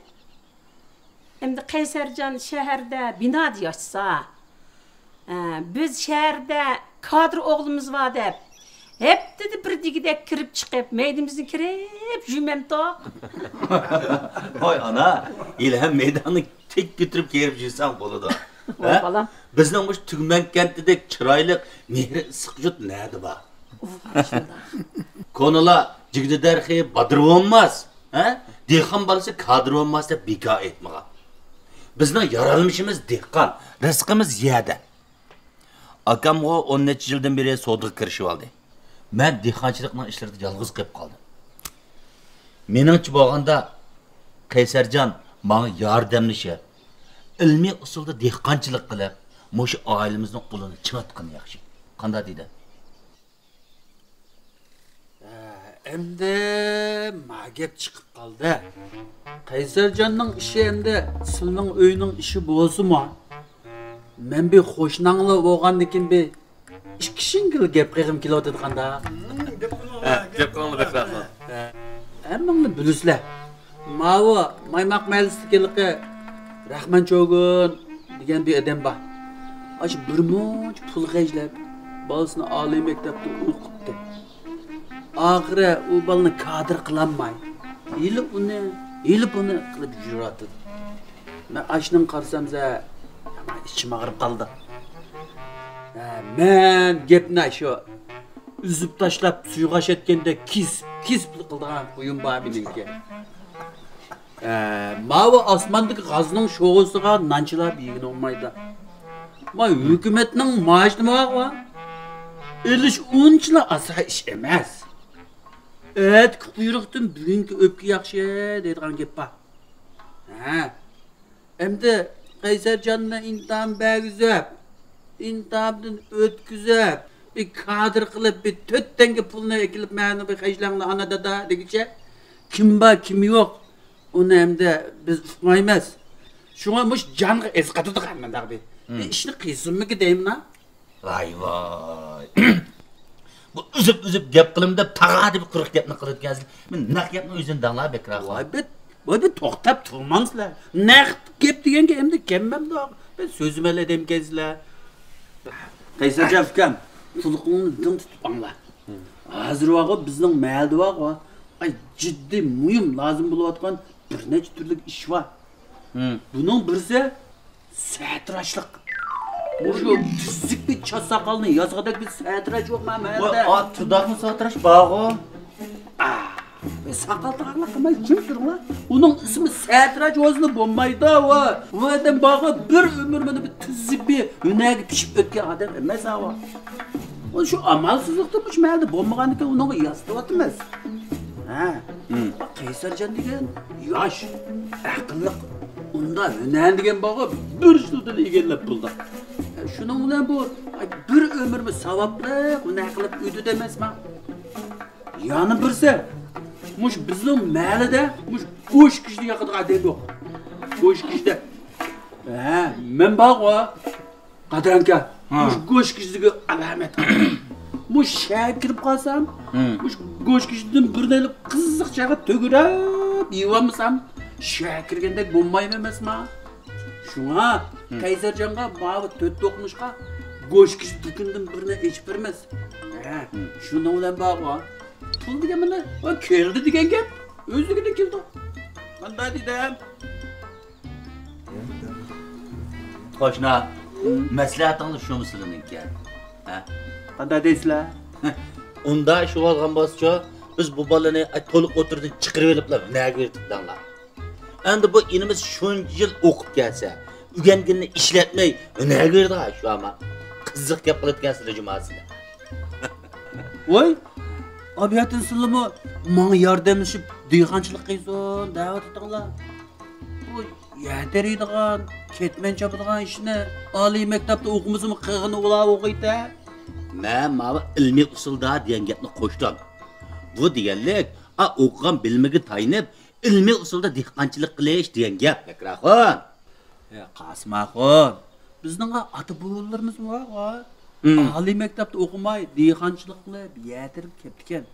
ئەمدى قەيسەرجان شەھەردە بىنادا ياشىسا، ئە، بىز شەھەردە كادىر ئوغلىمىز بار دەپ، ھەپتىدە بىر دېگۈدەك كىرىپ چىقىپ، مەيدىمىزنى كىرىپ يۈرمەمتۇق؟ ۋاي ئانا، ھېلىھەم مەيداننى تىك كۆتۈرۈپ كىرىپ يۈرسەڭ بولىدۇ. ۋاي ھە؟ بالام. بىزنىڭ مۇشۇ تۈگمەن كەنتىدەك چىرايلىق، مېھرى ئىسسىق يۇرت نەدە بار؟ ۋاي شۇنداق. كونىلار جىگدە دەرىخى بادىرى بولماس، ھە؟ دېھقان بالىسى كادىر بولماس دەپ بىكار ئېيتمىغان. بىزنىڭ يارالمىشىمىز دېھقان، رىزقىمىز يەردە. ئاكامغۇ ئون نەچچە يىلدىن بېرى سودىغا كىرىشىۋالدى. مەن دېھقانچىلىقنىڭ ئىشلىرىدا يالغۇز قېلىپ قالدىم. مېنىڭچە بولغاندا، قەيسەرجان ماڭا ياردەملىشىپ، ئىلمىي ئۇسۇلدا دېھقانچىلىق قىلىپ، مۇشۇ ئائىلىمىزنىڭ ئۇلىنى چىڭىتقىنى ياخشى. قانداق دېدى؟ ھە، ئەمدى ما گەپ چىقىپ قالدى. قەيسەرجاننىڭ ئىشى ئەمدى سىلىنىڭ ئۆينىڭ ئىشى بولسىمۇ، مەن بىر قوشناڭلا بولغاندىكىن بىر ئىككى شىڭگىل گەپ قىلغۇم كېلىۋاتىدىغاندا. ھە، گەپ قىلىڭلار، بەك راھەت. ھە، ھەممىڭلار بىلىسىلەر. ماۋۇ مايماق مەھەللىسىدىكى ھېلىقى رەھمان چوگۇن دېگەن بىر ئادەم بار. ئاشۇ بىر مۇنچە پۇل خەجلەپ، بالىسىنى ئالىي مەكتەپتە ئوقۇتتى. ئاخىرى ئۇ بالىنى كادىر قىلالماي، ھېلى ئۇنى، ھېلى بۇنى قىلىپ يۈرۈۋاتىدۇ. مەن ئاشۇنىڭغا قارىسام، زە-، يامان ئىچىم ئاغرىپ قالدى. ھە، مەن گەپنى شۇ ئۈزۈپ تاشلاپ سۇيغا ئەتكەندەك كېسىپ، كېسىپ قىلىدىغان خۇيۇم بار مېنىڭكى. ھە، ماۋۇ ئاسماندىكى غازنىڭ شوغىسىغا نان چىلاپ يېگىنى بولمايدۇ. ما ھۆكۈمەتنىڭ مائاشى نېمە بارغۇ؟ ئېلىش ئۇنچىلا ئاسان ئىش ئەمەس. ئەتىكى قۇيرۇقتىن بۈگۈنكى ئۆپكە ياخشى دەيدىغان گەپ بار. ھە. ئەمدى قەيسەرجاننى ئىمتىھان بەرگۈزۈپ، ئىمتىھاندىن ئۆتكۈزۈپ، بىر كادىر قىلىپ، بىر تۆت تەڭگە پۇلنى ئەكېلىپ، مانا بىر خەجلەڭلار ئانا دادا دېگۈچە، كىم بار، كىم يوق، ئۇنى ئەمدى بىز ئۇقمايمىز. شۇڭا مۇشۇ جانغا ئەسقاتىدىغان مۇنداق بىر، بىر ئىشنى قىلسۇنمىكى دەيمىنا. ۋاي ۋاي. بۇ ئۈزۈپ ئۈزۈپ گەپ قىلىمەن دەپ تاغا دەپ قۇرۇق گەپنى قىلىدىكەنسىلەر. مەن نەق گەپنى ئۆزۈمدىن دەڭلا بەكرەك. ۋاي بىت، ۋاي بىت، توختاپ تۇرماڭسىلەر. نەق گەپ دېگەنگە ئەمدى كەممەمدۇ؟ بىر سۆزۈمەن ئادەمكەنسىلەر. قەيسەرجان ئۇكام، قۇلىقىڭنى دىڭ تۇتۇپ ئاڭلا. ھازىر بارغۇ، بىزنىڭ مەھەللىدە بارغۇ، ئاي، جىددىي مۇھىم لازىم بولۇۋاتقان بىر نەچچە تۈرلۈك ئىش بار. بۇنىڭ بىرسى سەتىراشلىق. مۇشۇ تۈزۈك بىر چاچ ساقالنى ياسىغۇدەك بىر سەتىراش يوقما مەھەللىدە؟ ۋاي، ئا، تۇرداقمۇ ساتىراش بارغۇ. ئا، ساقال تاقاقلىق قىلماي جىم تۇرۇڭلار. ئۇنىڭ ئىسمى سەتىراش بولسىلا بولمايدۇ، ۋا. ئۇ ئادەم بارغۇ، بىر ئۆمۈر مانا بىر تۈزۈك بىر ھۈنەرگە پىشىپ ئۆتكەن ئادەم ئەمەس، ھاۋا. ئۇ شۇ ئامالسىزلىقتىن مۇشۇ مەھەلدە بولمىغاندىكىن ئۇنىڭغا ياسىتىۋاتىمىز. ھە. قەيسەرجان دېگەن ياش، ئەقىللىق، ئۇندا ھۈنەر دېگەن بارغۇ، بىر شۇدىن ئىگىلەپ بولدى. شۇنىڭ بىلەن بۇ، ئاي، بىر ئۆمۈرمۇ ساۋابلىق ھۈنەر قىلىپ ئۆتىدۇ ئەمەسما؟ يەنە بىرسى، مۇش بىزنىڭ مەھەللىدە مۇش گۆش كىشىدە ياقىدىغان ئادەم يوق. گۆش كىشىدە. ھە، مەن بارغۇ. قادىر ئاكا، ھە. مۇش گۆش كىشىدىكى ئالامەت. مۇش شەھەرگە كىرىپ قالسام، ھە. مۇش گۆش كىشىدىن بىرنى ئېلىپ قىزىق چاغقا تۆگىرەپ يېۋالمىسام، شەھەرگە كىرگەندەك بولمايمەن ئەمەسما؟ شۇڭا ھە. قەيسەرجانغا ماۋۇ تۆت دوقمۇشقا گۆش كىشى دۇكىنىدىن بىرنى ئېچىپ بېرىمىز. ھە، ھە. شۇنىڭ بىلەن بارغۇ. پۇل دېگەن مانا، ۋە كەلدى دېگەن گەپ. ئۆزلۈكىدىن كېلىدۇ. مانداق دېدىم. قوشنا، ھە. مەسلىھەتىڭلار شۇمۇ سىلىنىڭكى؟ ھە؟ قانداق دەيسىلەر؟ ئۇنداق ئىش بولغان بولسىچۇ، بىز بۇ بالىنى، ئاي، تولۇق ئوتتۇرىدىن چىقىرىۋېلىپلا ھۈنەرگە ئۆگىتىپ دەڭلار. ئەمدى بۇ ئىنىمىز شۇنچە يىل ئوقۇپ كەلسە، ئۆگەنگىنىنى ئىشلەتمەي ھۈنەرگە ئۆگىتىدىغان شۇ ئەمما. قىزىق گەپ قىلىدىكەنسىلەر جۇما سىلەر. ۋاي، ئابىياتىن سىلىمۇ ماڭا ياردەملىشىپ دېھقانچىلىق قىلسۇن دەۋاتىتىڭلار. بۇ يەر تېرىيدىغان، كەتمەن چاپىدىغان ئىشنى ئالىي مەكتەپتە ئوقۇمىسىمۇ قىلغىنى ئۇلار ئوقۇيتە. مەن ماۋۇ ئىلمىي ئۇسۇلدا دېگەن گەپنى قوشتۇم. بۇ دېگەنلىك، ئا، ئوقۇغان بىلىمىگە تايىنىپ، ئىلمىي ئۇسۇلدا دېھقانچىلىق قىلىش دېگەن گەپ، بەكرى ئاخۇن. ھە، قاسىم ئاخۇن، بىزنىڭ ئاتا-بوۋىلىرىمىزمۇ بارغۇ. ھىم. ئالىي مەكتەپتە ئوقۇماي، دېھقانچىلىق قىلىپ، يەر تېرىپ كەپتىكەن.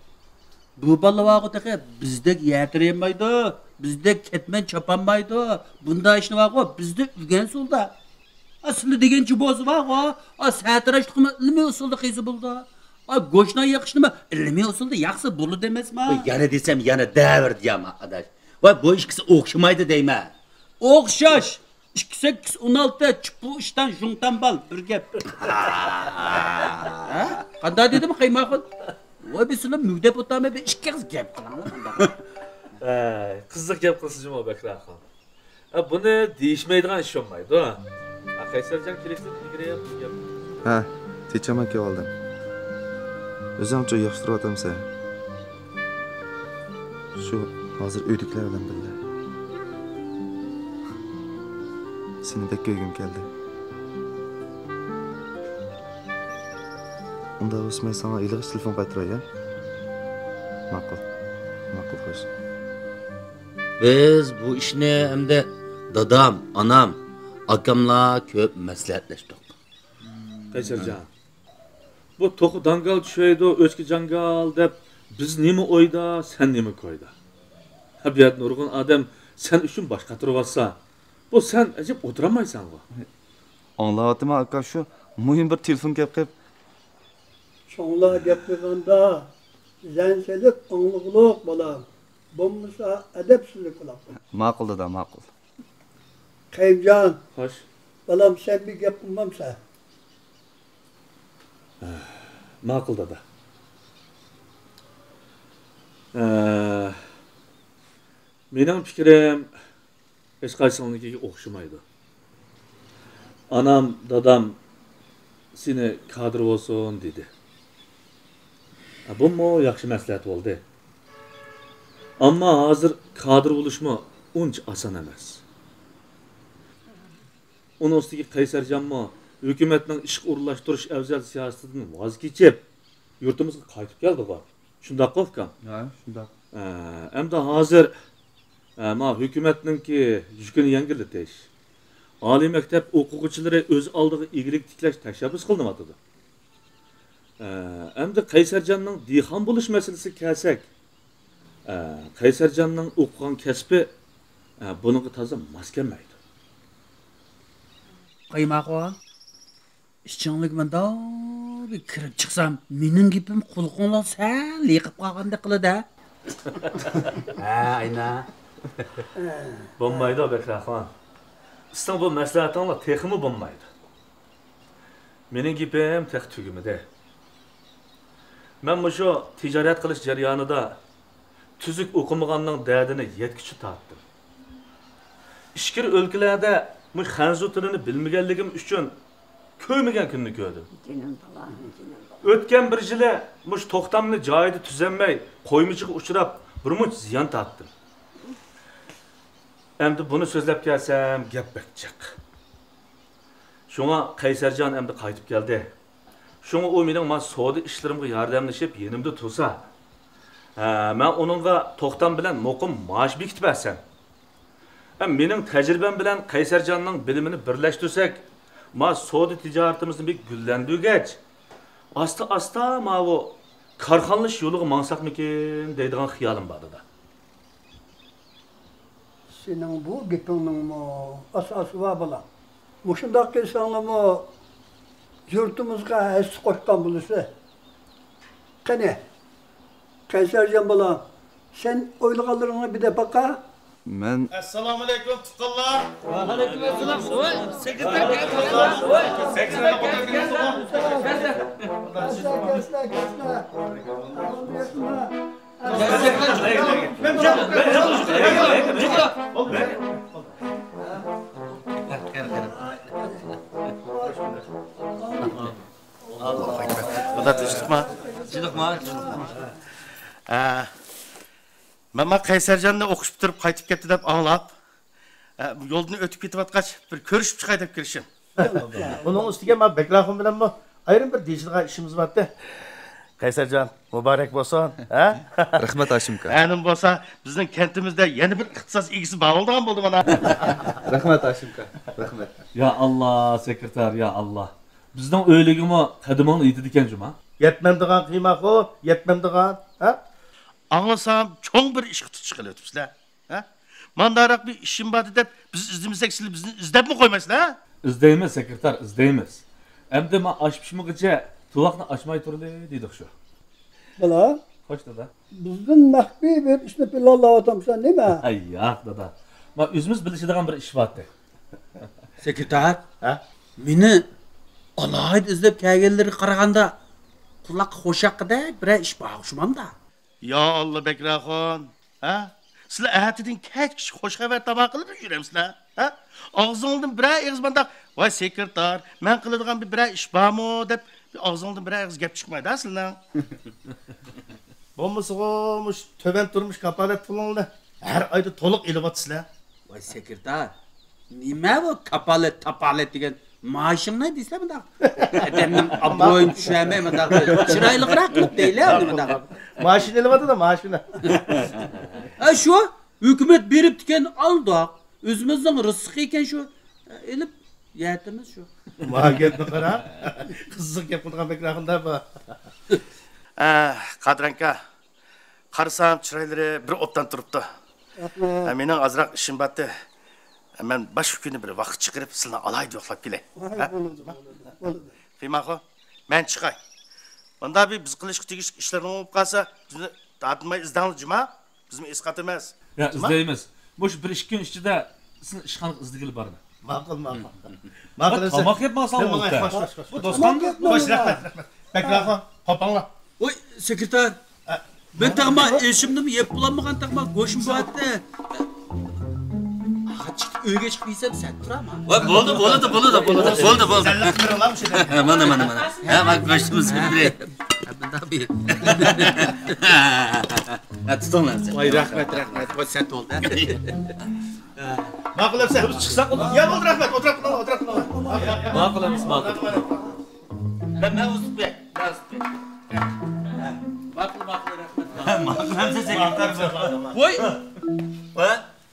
بۇ بالا بارغۇ تېخى بىزدەك يەر تېرىيەلمەيدۇ، بىزدەك كەتمەن چاپالمايدۇ، بۇنداق ئىشنى بارغۇ بىزدە ئۆگەنسۇلدا. ئا، سىلە دېگەنچە بولسا بارغۇ، ئا، سەتىراشلىقىمۇ ئىلمىي ئۇسۇلدا قىلسا بولىدۇ. ئا، گۆشنان يېقىشنىمۇ ئىلمىي ئۇسۇلدا ياقسا بولىدۇ ئەمەسما؟ ۋاي، يەنە دېسەم يەنە دەۋردى ياما ئاداش. ۋاي، بۇ ئىككىسى ئوخشىمايدۇ دەيمەن. ئوخشاش. ئىككى سەككىز ئون ئالتە، چىپۇ ئىشتان ژۇڭتان بال، بىر گەپ. ھە؟ قانداق دېدىم، قايماقۇن؟ ۋاي، بىسىلە مۈگدەپ ئولتۇرماي، بىر ئىككى ئېغىز گەپ قىلىڭلار، قانداق؟ ئەي، قىزىق گەپ قىلسا جۇمۇ، بەكرى ئاخۇن. ئە، بۇنى دېيىشمەيدىغان ئىش بولمايدۇ. ئە، قەيسەرجان كېلىشتىن ئىلگىرى بۇ گەپ. ھە، تېچەمەن كېلىۋالدىم. ئۆزۈڭچۇ يىغىشتۇرۇۋاتامسەن؟ شۇ ھازىر ئۆيدىكىلەر بىلەن بىللە. سېنى بەك كۆرگۈم كەلدى. ئۇنداق بولسا مەن ساڭا ھېلىغىچە تېلېفون قايتۇراي، ھە؟ ماقۇل. ماقۇل، خوش. بىز بۇ ئىشنى ئەمدى دادام، ئانام، ئاكاملار كۆپ مەسلىھەتلەشتۇق. قەيسەرجان، بۇ توخۇ داڭگال چۈشەيدۇ، ئۆچكە جاڭگال دەپ، بىز نېمە ئويدا، سەن نېمە كويدا؟ بۇ يەردە نۇرغۇن ئادەم سەن ئۈچۈن باش قاتۇرۇۋاتسا، بۇ سەن ئەجەب ئولتۇرالمايسەنغۇ. ئاڭلاۋاتىمەن ئاكا، شۇ مۇھىم بىر تېلېفون كەپ قېلىپ. چوڭلار گەپ قىلغاندا زەن سېلىپ ئاڭلىغۇلۇق بالام، بولمىسا ئەدەپسىزلىك قىلىپ. ماقۇل دادا، ماقۇل. قەيۇمجان. خوش. بالام، سەن بىر گەپ قىلمامسەن؟ ماقۇل دادا. ئە، مېنىڭ پىكرىم ھېچقايسىڭنىڭكىگە ئوخشىمايدۇ. ئانام، دادام سېنى كادىر بولسۇن دېدى. بۇمۇ ياخشى مەسلىھەت بولدى. ئەمما ھازىر كادىر بولۇشمۇ ئۇنچە ئاسان ئەمەس. ئۇنىڭ ئۈستىگە قەيسەرجانمۇ ھۆكۈمەتنىڭ ئىشقا ئورۇنلاشتۇرۇش ئەۋزەل سىياسىتىدىن ۋاز كېچىپ، يۇرتىمىزغا قايتىپ كەلدىغۇ. شۇنداققۇ، ئۇكام؟ ھە، شۇنداق. ئە، ئەمدى ھازىر، ئە، ما ھۆكۈمەتنىڭكى يۈكىنى يەڭگىللىتىش، ئالىي مەكتەپ ئوقۇغۇچىلىرى ئۆز ئالدىغا ئىگىلىك تىكلەش تەشەببۇس قىلىنىۋاتىدۇ. ئە، ئەمدى قەيسەرجاننىڭ دېھقان بولۇش مەسىلىسىگە كەلسەك، ئە، قەيسەرجاننىڭ ئوقۇغان كەسپى، ئە، بۇنىڭغا تازا ماس كەلمەيدۇ. قايماقۇ. ئىچىڭلىك مۇنداق بىر كىرىپ چىقسام، مېنىڭ گېپىم قۇلىقىڭلار سەل يېقىپ قالغاندەك قىلىدۇ. ھە، ئاينا. بولمايدۇ، بەكرى ئاخۇن. سىزنىڭ بۇ مەسلىھەتىڭلار تېخىمۇ بولمايدۇ. مېنىڭ گېپىم تېخى تۈگىمىدى. مەن مۇشۇ تىجارەت قىلىش جەريانىدا تۈزۈك ئوقۇمىغاننىڭ دەردىنى يەتكۈچە تارتتىم. ئىچكىرى ئۆلكىلەردە مۇشۇ خەنزۇ تىلىنى بىلمىگەنلىكىم ئۈچۈن كۆرمىگەن كۈننى كۆردۈم. جېنىم بالام، جېنىم بالام. ئۆتكەن بىر يىلى مۇشۇ توختامنى جايىدا تۈزەلمەي قويمىچىغا ئۇچراپ بىرمۇنچە زىيان تارتتىم. ئەمدى بۇنى سۆزلەپ كەلسەم گەپ بەك جىق. شۇڭا قەيسەرجان ئەمدى قايتىپ كەلدى. شۇڭا ئۇ مېنىڭ ما سودا ئىشلىرىمغا ياردەملىشىپ يېنىمدا تۇرسا، ھە، مەن ئۇنىڭغا توختام بىلەن مۇقىم مائاش بېكىتىپ بەرسەم. ھە، مېنىڭ تەجرىبەم بىلەن قەيسەرجاننىڭ بىلىمىنى بىرلەشتۈرسەك، ما سودا تىجارىتىمىزنى بىر گۈللەندۈرگەچ، ئاستا-ئاستا ماۋۇ كارخانىلىشىش يولىغا ماڭساقمىكىن دەيدىغان خىيالىم بار، دادا. سېنىڭ بۇ گېپىڭنىڭمۇ ئاساسى بار، بالام. مۇشۇنداق قىلساڭلارمۇ يۇرتىمىزغا ھەسسە قوشقان بولىسىلەر. قېنى، قەيسەرجان بالام، سەن ئويلىغانلىرىڭنى بىر دەپ باقا. مەن ئەسسالامۇئەلەيكۇم، تۇغقانلار. ۋەئەلەيكۇم ئەسسالام. ۋاي، سېكرېتار كەلدى. ۋاي، سېكرېتار كەلدى. كەلسىلە، كەلسىلە، كەلسىلە. ئاللاھۇ ئەكبەر. خۇدا تىنچلىقما؟ تىنچلىقما؟ ھە. مەن ما قەيسەرجاننى ئوقۇش پۈتتۈرۈپ قايتىپ كەتتى دەپ ئاڭلاپ، ھە، يولدىن ئۆتۈپ كېتىۋاتقاچ، بىر كۆرۈشۈپ چىقاي دەپ كىرىشىم. بۇنىڭ ئۈستىگە ما بەكرەخۇن بىلەنمۇ ئايرىم بىر دېيىشىدىغان ئىشىمىز بارتى. قەيسەرجان، مۇبارەك بولسۇن، ھە؟ رەھمەت، ھاشىم ئاكا. ئەنىمۇ بولسا، بىزنىڭ كەنتىمىزدە يەنە بىر ئىختىساس ئىگىسى بار بولىدىغان بولدى مانا. رەھمەت، ھاشىم ئاكا. رەھمەت. يا ئاللا، سېكرېتار، يا ئاللا. بىزنىڭ ئۆيلىگىمۇ قەدىمىڭنى يېتىدىكەن جۇما. يەتمەمدىغان قىيماقۇ، يەتمەمدىغان، ھە؟ ئاڭلىسام، چوڭ بىر ئىشقا تۇتۇش قىلىۋېتىپسىلەر، ھە؟ مانداراق بىر ئىشىم باردى دەپ، بىز ئىزدىمىسەك، سىلەر بىزنى ئىزدەپمۇ قويمايسىلەر، ھە؟ ئىزدەيمىز، سېكرېتار، ئىزدەيمىز. ئەمدى ما ئاش پىشمىغىچە تۇۋاقنى ئاچماي تۇرىلى دېدۇق شۇ. بالا. خوش، دادا. بىزدىن مەخپىي بىر ئىشنى پىلانلاۋاتامسەن نېمە؟ ھەي، ياق، دادا. ما ئۆزىمىز بىلىشىدىغان بىر ئىش بارتى. سېكرېتار، ھە؟ مېنى ئالاھىدە ئىزدەپ كەلگەنلىرىگە قارىغاندا، قۇلاققا خوش ياققۇدەك بىرەر ئىش بار ئوخشىمامدا؟ يا ئاللا، بەكرەخۇن، ھە؟ سىلەر ئەتىدىن كەچكىچە خوش خەۋەر تامان قىلىپ يۈرەمسىلەر، ھە؟ ئاغزىڭلاردىن بىرەر ئېغىز مانداق، ۋاي سېكرېتار، مەن قىلىدىغان بىر، بىرەر ئىش بارمۇ دەپ، ئاغزىڭلاردىن بىرەر ئېغىز گەپ چىقمايدۇ سىلەرنىڭ. بولمىسىغۇ، مۇشۇ تۆۋەن تۇرمۇش كاپالەت پۇلۇڭلارنى ھەر ئايدا تولۇق ئېلىۋاتىسىلەر. ۋاي سېكرېتار، نېمە بۇ كاپالەت، تاپالەت دېگەن؟ مائاشىڭنى دېسىلە مۇنداق. ئادەمنىڭ ئابرۇيىنى چۈشۈرمەي مۇنداق چىرايلىقراق قىلىپ دەيلى ئەمدى مۇنداق. مائاشىنى ئېلىۋاتىدۇ، مائاشىنى. ھە، شۇ ھۆكۈمەت بېرىپتىكەن ئالداق. ئۆزىمىزنىڭ رىزقى ئىكەن شۇ. ئېلىپ يەتىمىز شۇ. ماڭا گەپنى قارا. قىزىق گەپ قىلىدىغان بەكرەخۇندا بار. ئە، قادىر ئاكا. قارىسام، چىرايلىرى بىر ئوبدان تۇرۇپتۇ. رەھمەت. ھە، مېنىڭ ئازراق ئىشىم بارتى. مەن باشقا كۈنى بىر ۋاقىت چىقىرىپ، سىلىنى ئالاھىدە يوقلاپ كېلەي. ھە، ھە؟ بولىدۇ، بولىدۇ، بولىدۇ. قىيماقۇ، مەن چىقاي. مۇنداق بىر بىز قىلىشقا تېگىشلىك ئىشلىرىڭ بولۇپ قالسا، بىزنى تارتىنماي ئىزدەڭلار، جۇما. بىزمۇ ئېسقاتىمىز. يا، جۇما؟ ئىزدەيمىز. مۇشۇ بىر ئىككى كۈن ئىچىدە سىزنى ئىشخانىغا ئىزدىگىلى بارىمەن. ماقۇل، ماقۇل. ماقۇل، تاماق يەپ ماڭساڭ بولدى. خوش، خوش، خوش. بۇ دوستقان، خوش، رەھمەت، رەھمەت. بەكرەخۇن، قوپاڭلار. ۋوي، سېكرېتار. ھە. مەن تېخىمۇ ئېشىمنىمۇ يەپ بولالمىغان، تېخىمۇ گۆشۈم بارتى. ئاغا چىقىپ ئۆيگە چىقىپ يېسەم سەت تۇرامەن. ۋاي، بولدى، بولىدۇ، بولىدۇ، بولىدۇ، بولدى، بولدى. سەنلىق بېرىڭلار مۇشۇ يەردە. مانا، مانا، مانا. ھە، مانا گۆشىمىز بىر. ھە، مۇنداق بىر. ھە، تۇتۇڭلار. ۋاي، رەھمەت، رەھمەت. ۋاي، سەت بولدى. ماقۇل ئەمسە، بىز چىقساق بولدى. يا، بولدى، رەھمەت. ئولتۇراپ قېلىڭلار، ئولتۇراپ قېلىڭلار. ماقۇل ئەمسە، ماقۇل. مەن، مەن ئۇزۇتبەك، مەن ئۇزۇتبەك. ماقۇل، ماقۇل، رەھمەت. ماقۇل ئەمسە سېكرېتار. ۋوي! ۋە؟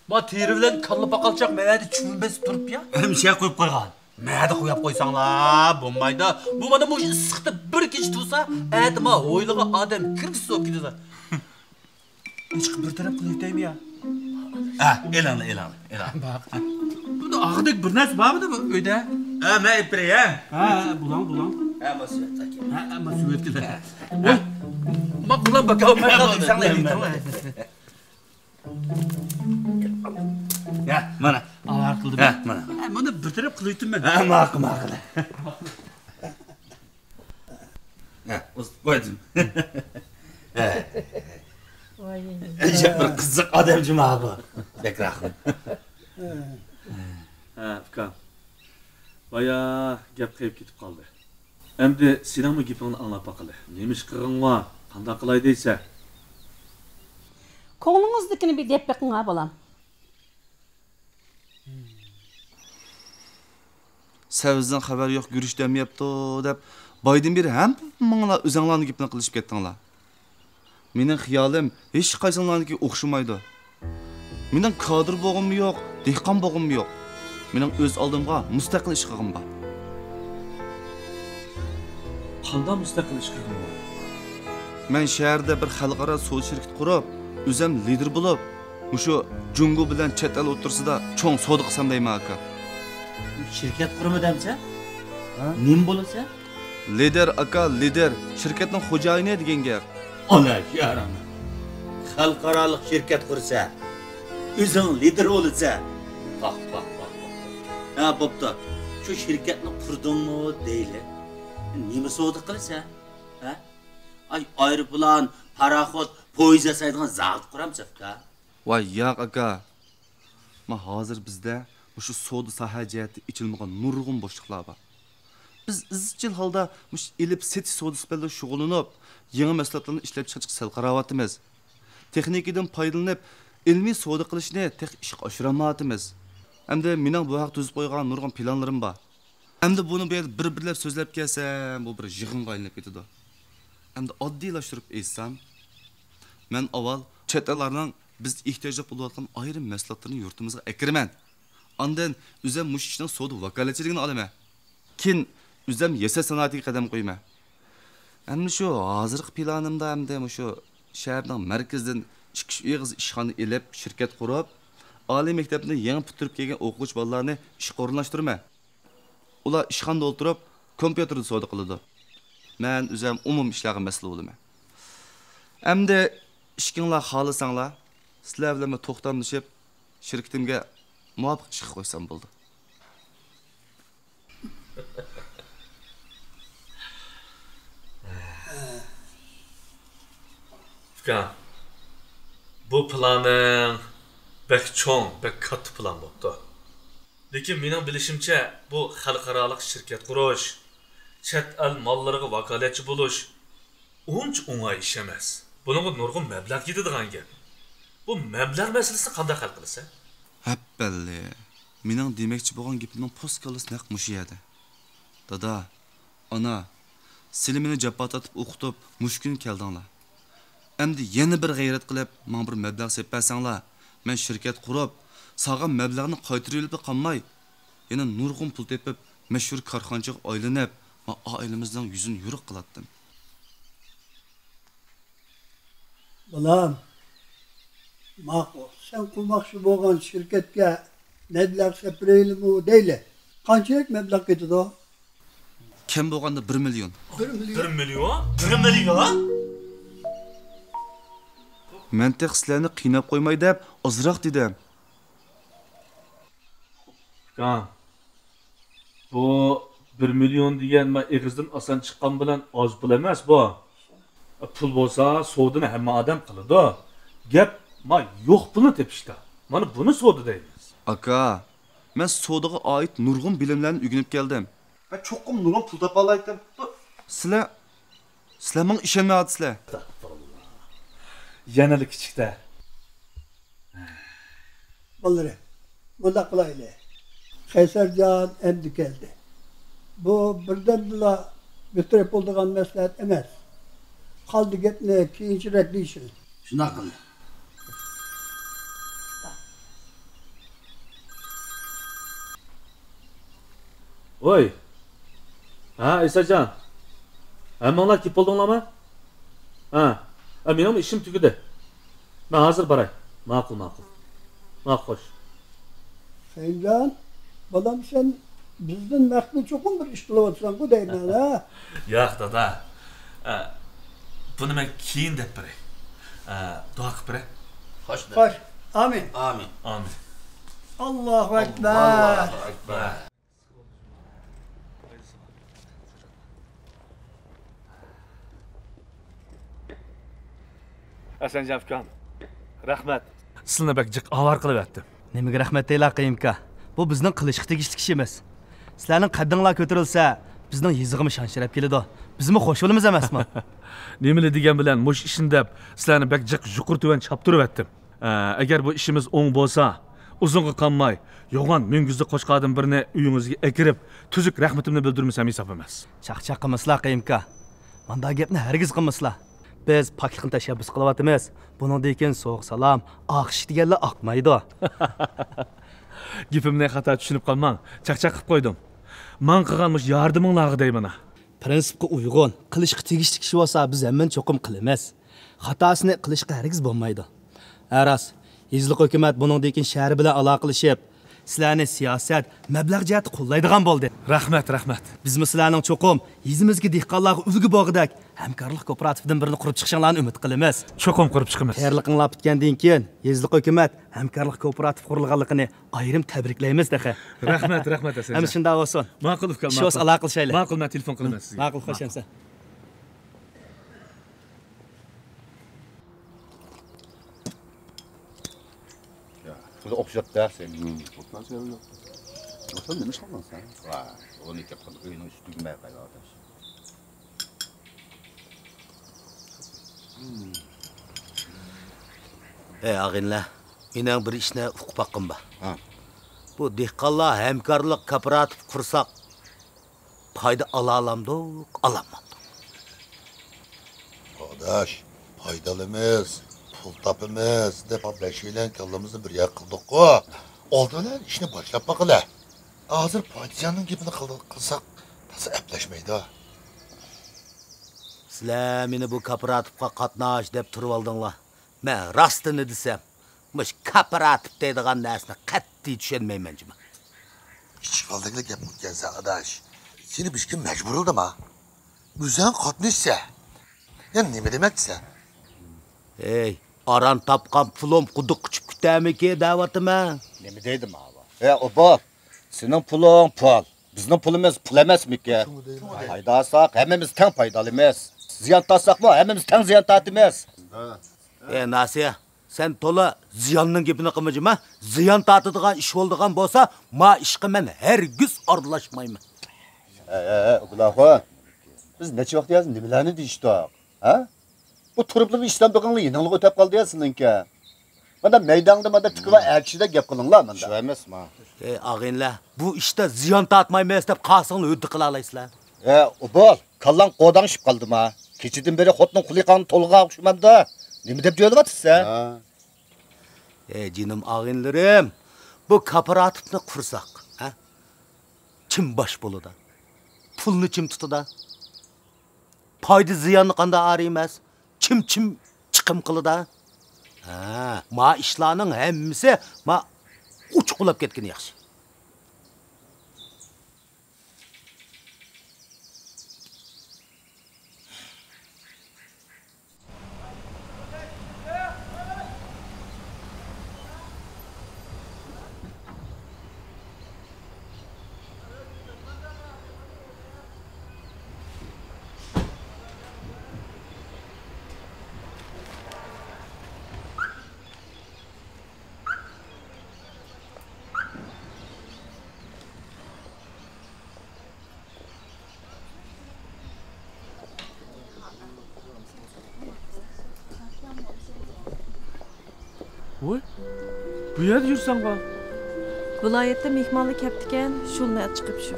ما تېرە بىلەن كاللا پاقالچاق مەۋەدە چۈۋۈم بېسىپ تۇرۇپ يا. ئەمشە قويۇپ قويغان. مەدە قويۇپ قويساڭلار بولمايدۇ. بۇ مانا مۇشۇ ئىسسىقتا بىر كېچە تۇرسا، ئەتە ما ھويلىغا ئادەم كىرگۈسى بولۇپ كېتىدۇ. ئىشقا بىر تەرەپ قىلىۋېتەيمۇ يا؟ ھە، ئېلىڭلار، ئېلىڭلار، ئېلىڭ. بۇنى ئاغدەك بىر نەرسە بارمىدى بۇ ئۆيدە؟ ھە، مەن ئېلىپ بېرەي، ھە؟ ھە، ھە، بۇلاڭ، بۇلاڭ. ھە، ما سۈرەتتە. ھە، ھە، ما سۈرەتتە. ھە. ۋاي، ما بۇلار باكاۋ، مەن ھە، قالدىم، بولدى، سەن بولدى، ئېلىڭ. بولدى. ھە، مانا. ئاۋارە قىلدىم. ھە، مانا. ھە، مانا بىر تەرەپ قىلىۋېتىمەن. ھە، ماقۇل، ماقۇل. ھە، ئۇزىتىپ قويدۇم. ھە. ۋاي. ئەجەب بىر قىزىق ئادەم جۇما بۇ. بەكرەخۇن. ھە، ئۇكام. بايا گەپ قېيىپ كېتىپ قالدى. ئەمدى سېنىڭمۇ گېپىڭنى ئاڭلاپ باقىلى. نېمە ئىش قىلغىنىڭ بار؟ قانداق قىلاي دەيسەن؟ كۆڭلىڭىزدىكىنى بىر دەپ بېقىڭا، بالام. سەۋزىدىن خەۋەر يوق، گۈرۈچ دەم يەپتۇ دەپ، بايدىن بېرى ھەممىڭلار ئۆزەڭلارنىڭ گېپىنى قىلىشىپ كەتتىڭلار. مېنىڭ خىيالىم ھېچقايسىڭلارنىڭكىگە ئوخشىمايدۇ. مېنىڭ كادىر بولغۇممۇ يوق، دېھقان بولغۇممۇ يوق. مېنىڭ ئۆز ئالدىمغا مۇستەقىل ئىش قىلغۇم بار. قانداق مۇستەقىل ئىش قىلغۇڭ بار؟ مەن شەھەردە بىر خەلقئارا سودا شىركىتى قۇرۇپ، ئۆزۈم لىدىر بولۇپ، مۇشۇ جۇڭگو بىلەن چەت ئەل ئوتتۇرىسىدا چوڭ سودا قىلسام دەيمەن، ئاكا. شىركەت قۇرىمەن دەمسەن؟ ھە؟ نېمە بولىسەن؟ لىدىر، ئاكا، لىدىر. شىركەتنىڭ خوجايىنى دېگەن گەپ. ئانا يارىم. خەلقئارالىق شىركەت قۇرسا، ئۆزۈڭ لىدىر بولىسەن. ۋاھ، ۋاھ، ۋاھ، ۋاھ. ھە، بوپتۇ. شۇ شىركەتنى قۇردۇڭمۇ دەيلى. نېمە سودا قىلىسەن؟ ھە؟ ئاي، ئايروپىلان، پاراخوت، پويىز ياسايدىغان زاۋۇت قۇرامسەن، ئاكا؟ ۋاي ياق، ئاكا. ما ھازىر بىزدە مۇشۇ سودا ساھە جەھەتتە ئېچىلمىغان نۇرغۇن بوشلۇقلار بار. بىز ئىزچىل ھالدا مۇشۇ ئېلىپ سېتىش سودىسى بىلەن شۇغۇللىنىپ، يېڭى مەھسۇلاتلارنى ئىشلەپچىقىرىشقا سەل قاراۋاتىمىز. تېخنىكىدىن پايدىلىنىپ، ئىلمىي سودا قىلىشنى تېخى ئىشقا ئاشۇرالمايۋاتىمىز. ئەمدى مېنىڭ بۇ ھەقتە تۈزۈپ قويغان نۇرغۇن پىلانلىرىم بار. ئەمدى بۇنى بۇ يەردە بىر-بىرلەپ سۆزلەپ كەلسەم، بۇ بىر يىغىنغا ئايلىنىپ كېتىدۇ. ئەمدى ئاددىيلاشتۇرۇپ ئېيتسام، مەن ئاۋۋال چەت ئەللەرنىڭ بىز ئېھتىياجلىق بولۇۋاتقان ئايرىم مەھسۇلاتلىرىنى يۇرتىمىزغا ئەكىرىمەن. ئاندىن ئۆزۈم مۇشۇ ئىشنىڭ سودا ۋاكالەتچىلىكىنى ئالىمەن. كېيىن ئۆزۈم ياساش سانائىتىگە قەدەم قويىمەن. ئەمدى شۇ ھازىرقى پىلانىمدا ئەمدى مۇشۇ شەھەرنىڭ مەركىزىدىن ئىككى-ئۈچ ئېغىز ئىشخانا ئېلىپ، شىركەت قۇرۇپ، ئالىي مەكتەپنى يېڭى پۈتتۈرۈپ كەلگەن ئوقۇغۇچى بالىلارنى ئىشقا ئورۇنلاشتۇرىمەن. ئۇلار ئىشخانىدا ئولتۇرۇپ، كومپيۇتېردا سودا قىلىدۇ. مەن ئۆزۈم ئومۇمىي ئىشلارغا مەسئۇل بولىمەن. ئەمدى ئىككىڭلار خالىساڭلار، سىلەر بىلەن مەن توختاملىشىپ، شىركىتىمگە مۇۋاپىق ئىشقا قويسام بولىدۇ. ئۇكام، بۇ پىلانىڭ بەك چوڭ، بەك كاتتا پىلان بوپتۇ. لېكىن مېنىڭ بىلىشىمچە، بۇ خەلقئارالىق شىركەت قۇرۇش، چەت ئەل ماللىرىغا ۋاكالەتچى بولۇش ئۇنچە ئوڭاي ئىش ئەمەس. بۇنىڭغا نۇرغۇن مەبلەغ كېتىدىغان گەپ. بۇ مەبلەغ مەسىلىسىنى قانداق ھەل قىلىسەن؟ ھەپپەللى، مېنىڭ دېمەكچى بولغان گېپىمنىڭ پوست كاللىسى نەق مۇشۇ يەردە. دادا، ئانا، سىلى مېنى جاپا تارتىپ ئوقۇتۇپ، مۇشۇ كۈنگە كەلدىڭلار. ئەمدى يەنە بىر غەيرەت قىلىپ، ماڭا بىر مەبلەغ سېلىپ بەرسەڭلار، مەن شىركەت قۇرۇپ، سالغان مەبلەغنى قايتۇرۇۋېلىپلا قالماي، يەنە نۇرغۇن پۇل تېپىپ، مەشھۇر كارخانىچىغا ئايلىنىپ، مەن ئائىلىمىزنىڭ يۈزىنى يورۇق قىلاتتىم. بالام، ماقۇل، سەن قۇرماقچى بولغان شىركەتكە مەبلەغ سېلىپ بېرەيلىمۇ دەيلى. قانچىلىك مەبلەغ كېتىدۇ؟ كەم بولغاندا بىر مىليون. بىر مىليون؟ بىر مىليون؟ بىر مىليون؟ مەن تېخى سىلەرنى قىيناپ قويماي دەپ ئازراق دېدىم. ئۇكام، بۇ بىر مىليون دېگەن ما ئېغىزدىن ئاسان چىققان بىلەن ئاز پۇل ئەمەس بۇ. پۇل بولسا سودىنى ھەممە ئادەم قىلىدۇ. گەپ ما يوق پۇلنى تېپىشتا. مانا بۇنى سودا دەيمىز. ئاكا، مەن سودىغا ئائىت نۇرغۇن بىلىملەرنى ئۆگىنىپ كەلدىم. مەن چوقۇم نۇرغۇن پۇل تاپالايتتىم. سىلەر، سىلەر ماڭا ئىشەنمەيۋاتىسىلەر. يەنىلا كىچىكتە. بالىلىرىم، مۇنداق قىلايلى. قەيسەرجان ئەمدى كەلدى. بۇ بىردەمدىلا بىر تەرەپ بولىدىغان مەسلىھەت ئەمەس. قالدى گەپنى كېيىنچىرەك دېيىشىلى. شۇنداق قىل. ۋوي. ھە، ئەيساجان. ھەممىڭلار كېلىپ بولدۇڭلارمۇ؟ ھە. ھە، مېنىڭمۇ ئىشىم تۈگىدى. مەن ھازىر باراي. ماقۇل، ماقۇل. ماقۇل، خوش. سەيىمجان، بالام، سەن بىزدىن مەخپىي چوقۇم بىر ئىش قىلىۋاتىسەنغۇ دەيمەن، ھە؟ ياق، دادا. ئە، بۇنى مەن كېيىن دەپ بېرەي. ئە، دۇئا قىلىپ بېرەي. خوش، دادا. خوش. ئامىن. ئامىن. ئامىن. ئاللاھۇ ئەكبەر. ئاللاھۇ ئەكبەر. ھەسەنجان ئۇكام، رەھمەت. سىلىنى بەك جىق ئاۋارە قىلىۋەتتىم. نېمىگە رەھمەت دەيلى، قېيۇمكا؟ بۇ بىزنىڭ قىلىشقا تېگىشلىك ئىش ئەمەس. سىلەرنىڭ قەددىڭلار كۆتۈرۈلسە، بىزنىڭ يېزىغىمۇ شان-شەرەپ كېلىدۇ. بىزمۇ خوش بولىمىز ئەمەسمۇ؟ نېمىلا دېگەن بىلەن مۇشۇ ئىشنى دەپ، سىلەرنى بەك جىق يۇقىرى-تۆۋەن چاپتۇرۇۋەتتىم. ئە، ئەگەر بۇ ئىشىمىز ئوڭ بولسا، ئۇزۇنغا قالماي، يوغان مۈڭگۈزلۈك قوچقاردىن بىرنى ئۆيىڭىزگە ئەكىرىپ، تۈزۈك رەھمىتىمنى بىلدۈرمىسەم ھېساب ئەمەس. چاقچاق قىلمىسىلا، قېيىمكا. مانداق گەپنى ھەرگىز قىلمىسىلا. بىز پاكلىقنى تەشەببۇس قىلىۋاتىمىز. بۇنىڭدىن كېيىن سوغۇق سالام، ئاق ئىشىك دېگەنلەر ئاقمايدۇ. گېپىمنى خاتا چۈشىنىپ قالماڭ. چاقچاق قىلىپ قويدۇم. ماڭا قىلغان مۇشۇ ياردىمىڭلارغا دەيمەن. پىرىنسىپقا ئۇيغۇن، قىلىشقا تېگىشلىك ئىش بولسا، بىز ھەممىنى چوقۇم قىلىمىز. خاتاسىنى قىلىشقا ھەرگىز بولمايدۇ. ھە، راست. يېزىلىق ھۆكۈمەت بۇنىڭدىن كېيىن شەھەر بىلەن ئالاقىلىشىپ، سىلەرنى سىياسەت، مەبلەغ جەھەتتە قوللايدىغان بولدى. رەھمەت، رەھمەت. بىزمۇ سىلەرنىڭ چوقۇم يېزىمىزدىكى دېھقانلارغا ئۈلگە بولغۇدەك ھەمكارلىق كوپىراتىپىدىن بىرنى قۇرۇپ چىقىشىڭلارنى ئۈمىد قىلىمىز. چوقۇم قۇرۇپ چىقىمىز. تەييارلىقىڭلار پۈتكەندىن كېيىن، يېزىلىق ھۆكۈمەت ھەمكارلىق كوپىراتىپى قۇرۇلغانلىقىنى ئايرىم تەبرىكلەيمىز تېخى. رەھمەت، رەھمەت، ھەسەنجان. ھەممە شۇنداق بولسۇن. ماقۇل، ئۇكام، ئىش بولسا ماقۇل. ئالاقىلىشايلى. ماقۇل، مەن تېلېفون قىلىمەن سىزگە. ماقۇل، خوش ئەمىسە. شۇنى ئوخشاتتى سەن. ئوخشاتسا نېمە ئىش قىلدىڭ سەن؟ ۋاي، ئۇنى گەپ قىلدى، ئۆينىڭ ئىشى تۈگىمەي قالدى ئاداش. ھەي، ئاغىنىلەر، مېنىڭ بىر ئىشنى ئۇقۇپ باققۇم بار. ھە. بۇ دېھقانلار ھەمكارلىق كوپىراتىپ قۇرساق، پايدا ئالالامدۇق، ئالالمامدۇق؟ ئاداش، پايدا ئالىمىز، پۇل تاپىمىز دەپ بەشىيلەن كاللىمىزنى بىر يەر قىلدۇققۇ. ئالدى بىلەن ئىشنى باشلاپ باقىلى. ھازىر پايدا زىياننىڭ گېپىنى قىل-، قىلساق تازا ئەپلەشمەيدۇ. سىلەر مېنى بۇ كوپىراتىپقا قاتناش دەپ تۇرۇۋالدىڭلار. مەن راستىنى دېسەم، مۇشۇ كوپىراتىپ دەيدىغان نەرسىنى قەتئىي چۈشەنمەيمەن جۇمۇ. كىچىك بالىدەكلا گەپ قىلىدىكەنسەن ئاداش. سېنى بىر كىم مەجبۇرلىدىما؟ ئۆزۈڭ قاتنىشىسەن. يا نېمە دېمەكچىسەن؟ ھەي، ئاران تاپقان پۇلۇم قۇدۇققا چۈشۈپ كېتەرمىكىن دەۋاتىمەن. نېمە دەيدۇ ماۋۇ؟ ھە، ئوبۇل، سېنىڭ پۇلۇڭ پۇل. بىزنىڭ پۇلىمىز پۇل ئەمەسمىكىن؟ پايدا ئالساق، ھەممىمىز تەڭ پايدا ئالىمىز. زىيان تارتساقمۇ، ھەممىمىز تەڭ زىيان تارتىمىز. ھە. ئەي، ناسىيە، سەن تولا زىياننىڭ گېپىنى قىلما جۇمۇ. زىيان تارتىدىغان ئىش بولىدىغان بولسا، ما ئىشقا مەن ھەرگىز ئارىلاشمايمەن. ھە، ھە، ھە، ئوبۇل ئاخۇن. بىز نەچچە ۋاقىت يازدىن نېمىلەرنى دېيىشتۇق؟ ھە؟ بۇ تۇرۇپلا ئىشتان بېقىڭلار يېنىڭلارغا ئۆتەپ قالدى يا سېنىڭكى. مانا مەيداڭدا مانا تىكىۋال ئەكىشىدە گەپ قىلىڭلار مانا. شۇ ئەمەسما؟ ئەي، ئاغىنىلەر، بۇ ئىشتا زىيان تارتمايمىز دەپ قالساڭلار ھۆددە قىلالايسىلەر. ھە، ئوبۇل، كاللاڭ قوداڭشىپ قالدىما؟ كېچىدىن بېرى خوتۇن قۇلىقىڭنى تولغاغا ئوخشىمامدۇ؟ نېمە دەپ جۆيلۈۋاتىسەن؟ ھە. ئەي، جېنىم ئاغىنىلىرىم، بۇ كوپىراتىپنى قۇرساق، ھە؟ كىم باش بولىدۇ؟ پۇلنى كىم تۇتىدۇ؟ پايدا زىياننى قانداق ئارىيمىز؟ كىم، كىم چىقىم قىلىدۇ؟ ھە، ما ئىشلارنىڭ ھەممىسى ما ئوچۇق بولاپ كەتكىنى ياخشى. ۋوي، بۇ يەردە يۈرسەڭغۇ؟ ۋىلايەتتە مېھمانلار كەپتىكەن، شۇلىنى ئەپ چىقىپ شۇ.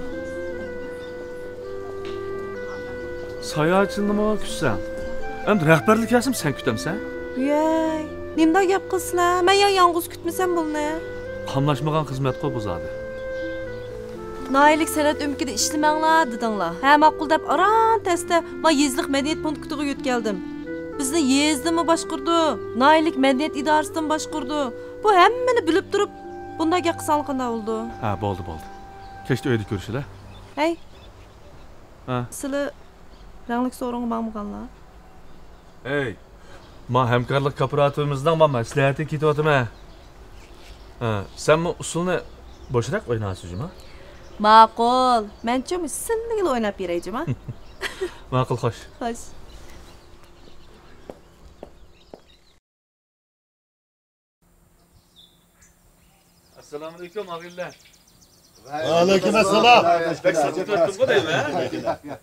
ساياھەتچىلىرىنىمۇ كۈتسەڭ، ئەمدى رەھبەرلەر كەلسىمۇ سەن كۈتەمسەن؟ ۋىيەي، نېمىنداق گەپ قىلىسىلەر؟ مەن يا يالغۇز كۈتمىسەم بۇلىنى. قاملاشمىغان خىزمەتقۇ بۇ زادى. ناھىيەلىك سەنئەت ئۆمىكىدە ئىشلىمەڭلار دېدىڭلار. ھە، ماقۇل دەپ ئاران تەستە ما يېزىلىق مەدەنىيەت پونكىتىغا يۆتكەلدىم. بىزنى يېزىدىنمۇ باشقۇرىدۇ، ناھىيەلىك مەدەنىيەت ئىدارىسىدىنمۇ باشقۇرىدۇ. بۇ ھەممىنى بىلىپ تۇرۇپ بۇنداق گەپ قىلساڭلار قانداق بولىدۇ؟ ھە، بولدى، بولدى. كەچتە ئۆيدە كۆرۈشىلە. ھەي. ھە. سىلى رەڭلىك سورۇنغا ماڭمىغانلا. ئەي، ما ھەمكارلىق كوپىراتىپىمىزنىڭ ما مەسلىھەتىگە كېتىۋاتىمەن. ھە، سەنمۇ ئۇسسۇلنى بوشراق ئويناۋاتسىز جۇما؟ ماقۇل. مەنچۇ سىلىگىلا ئويناپ بېرەي جۇما. ماقۇل، خوش. خوش. ئەسسالامۇئەلەيكۇم، ئاغىنىلەر. ۋەئەلەيكۇم ئەسسالام. بەك ساقلاپ ئۆتتۈمغۇ دەيمەن، ھە؟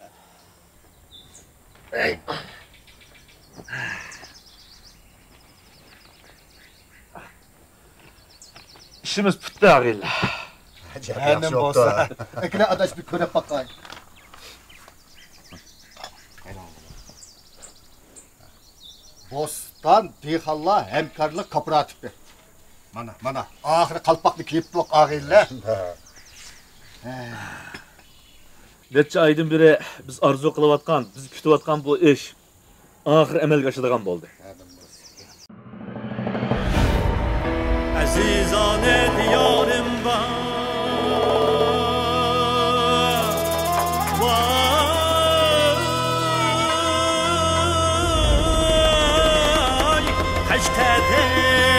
ئىش ئىشىمىز پۈتتى، ئاغىنىلەر. ئەجەب ياخشى بولسا. ئەكىلە ئاداش بىر كۆرۈپ باقاي. بوستان دېھقانلار ھەمكارلىق كوپىراتىپى. مانا، مانا، ئاخىرى قالپاقنى كىيىپتۇق، ئاغىنىلەر. نەچچە ئايدىن بېرى بىز ئارزۇ قىلىۋاتقان، بىز كۈتۈۋاتقان بۇ ئىش ئاخىرى ئەمەلگە ئاشىدىغان بولدى. ئەزىزانە دىيارىمغا، ۋاي، قەشقەردەك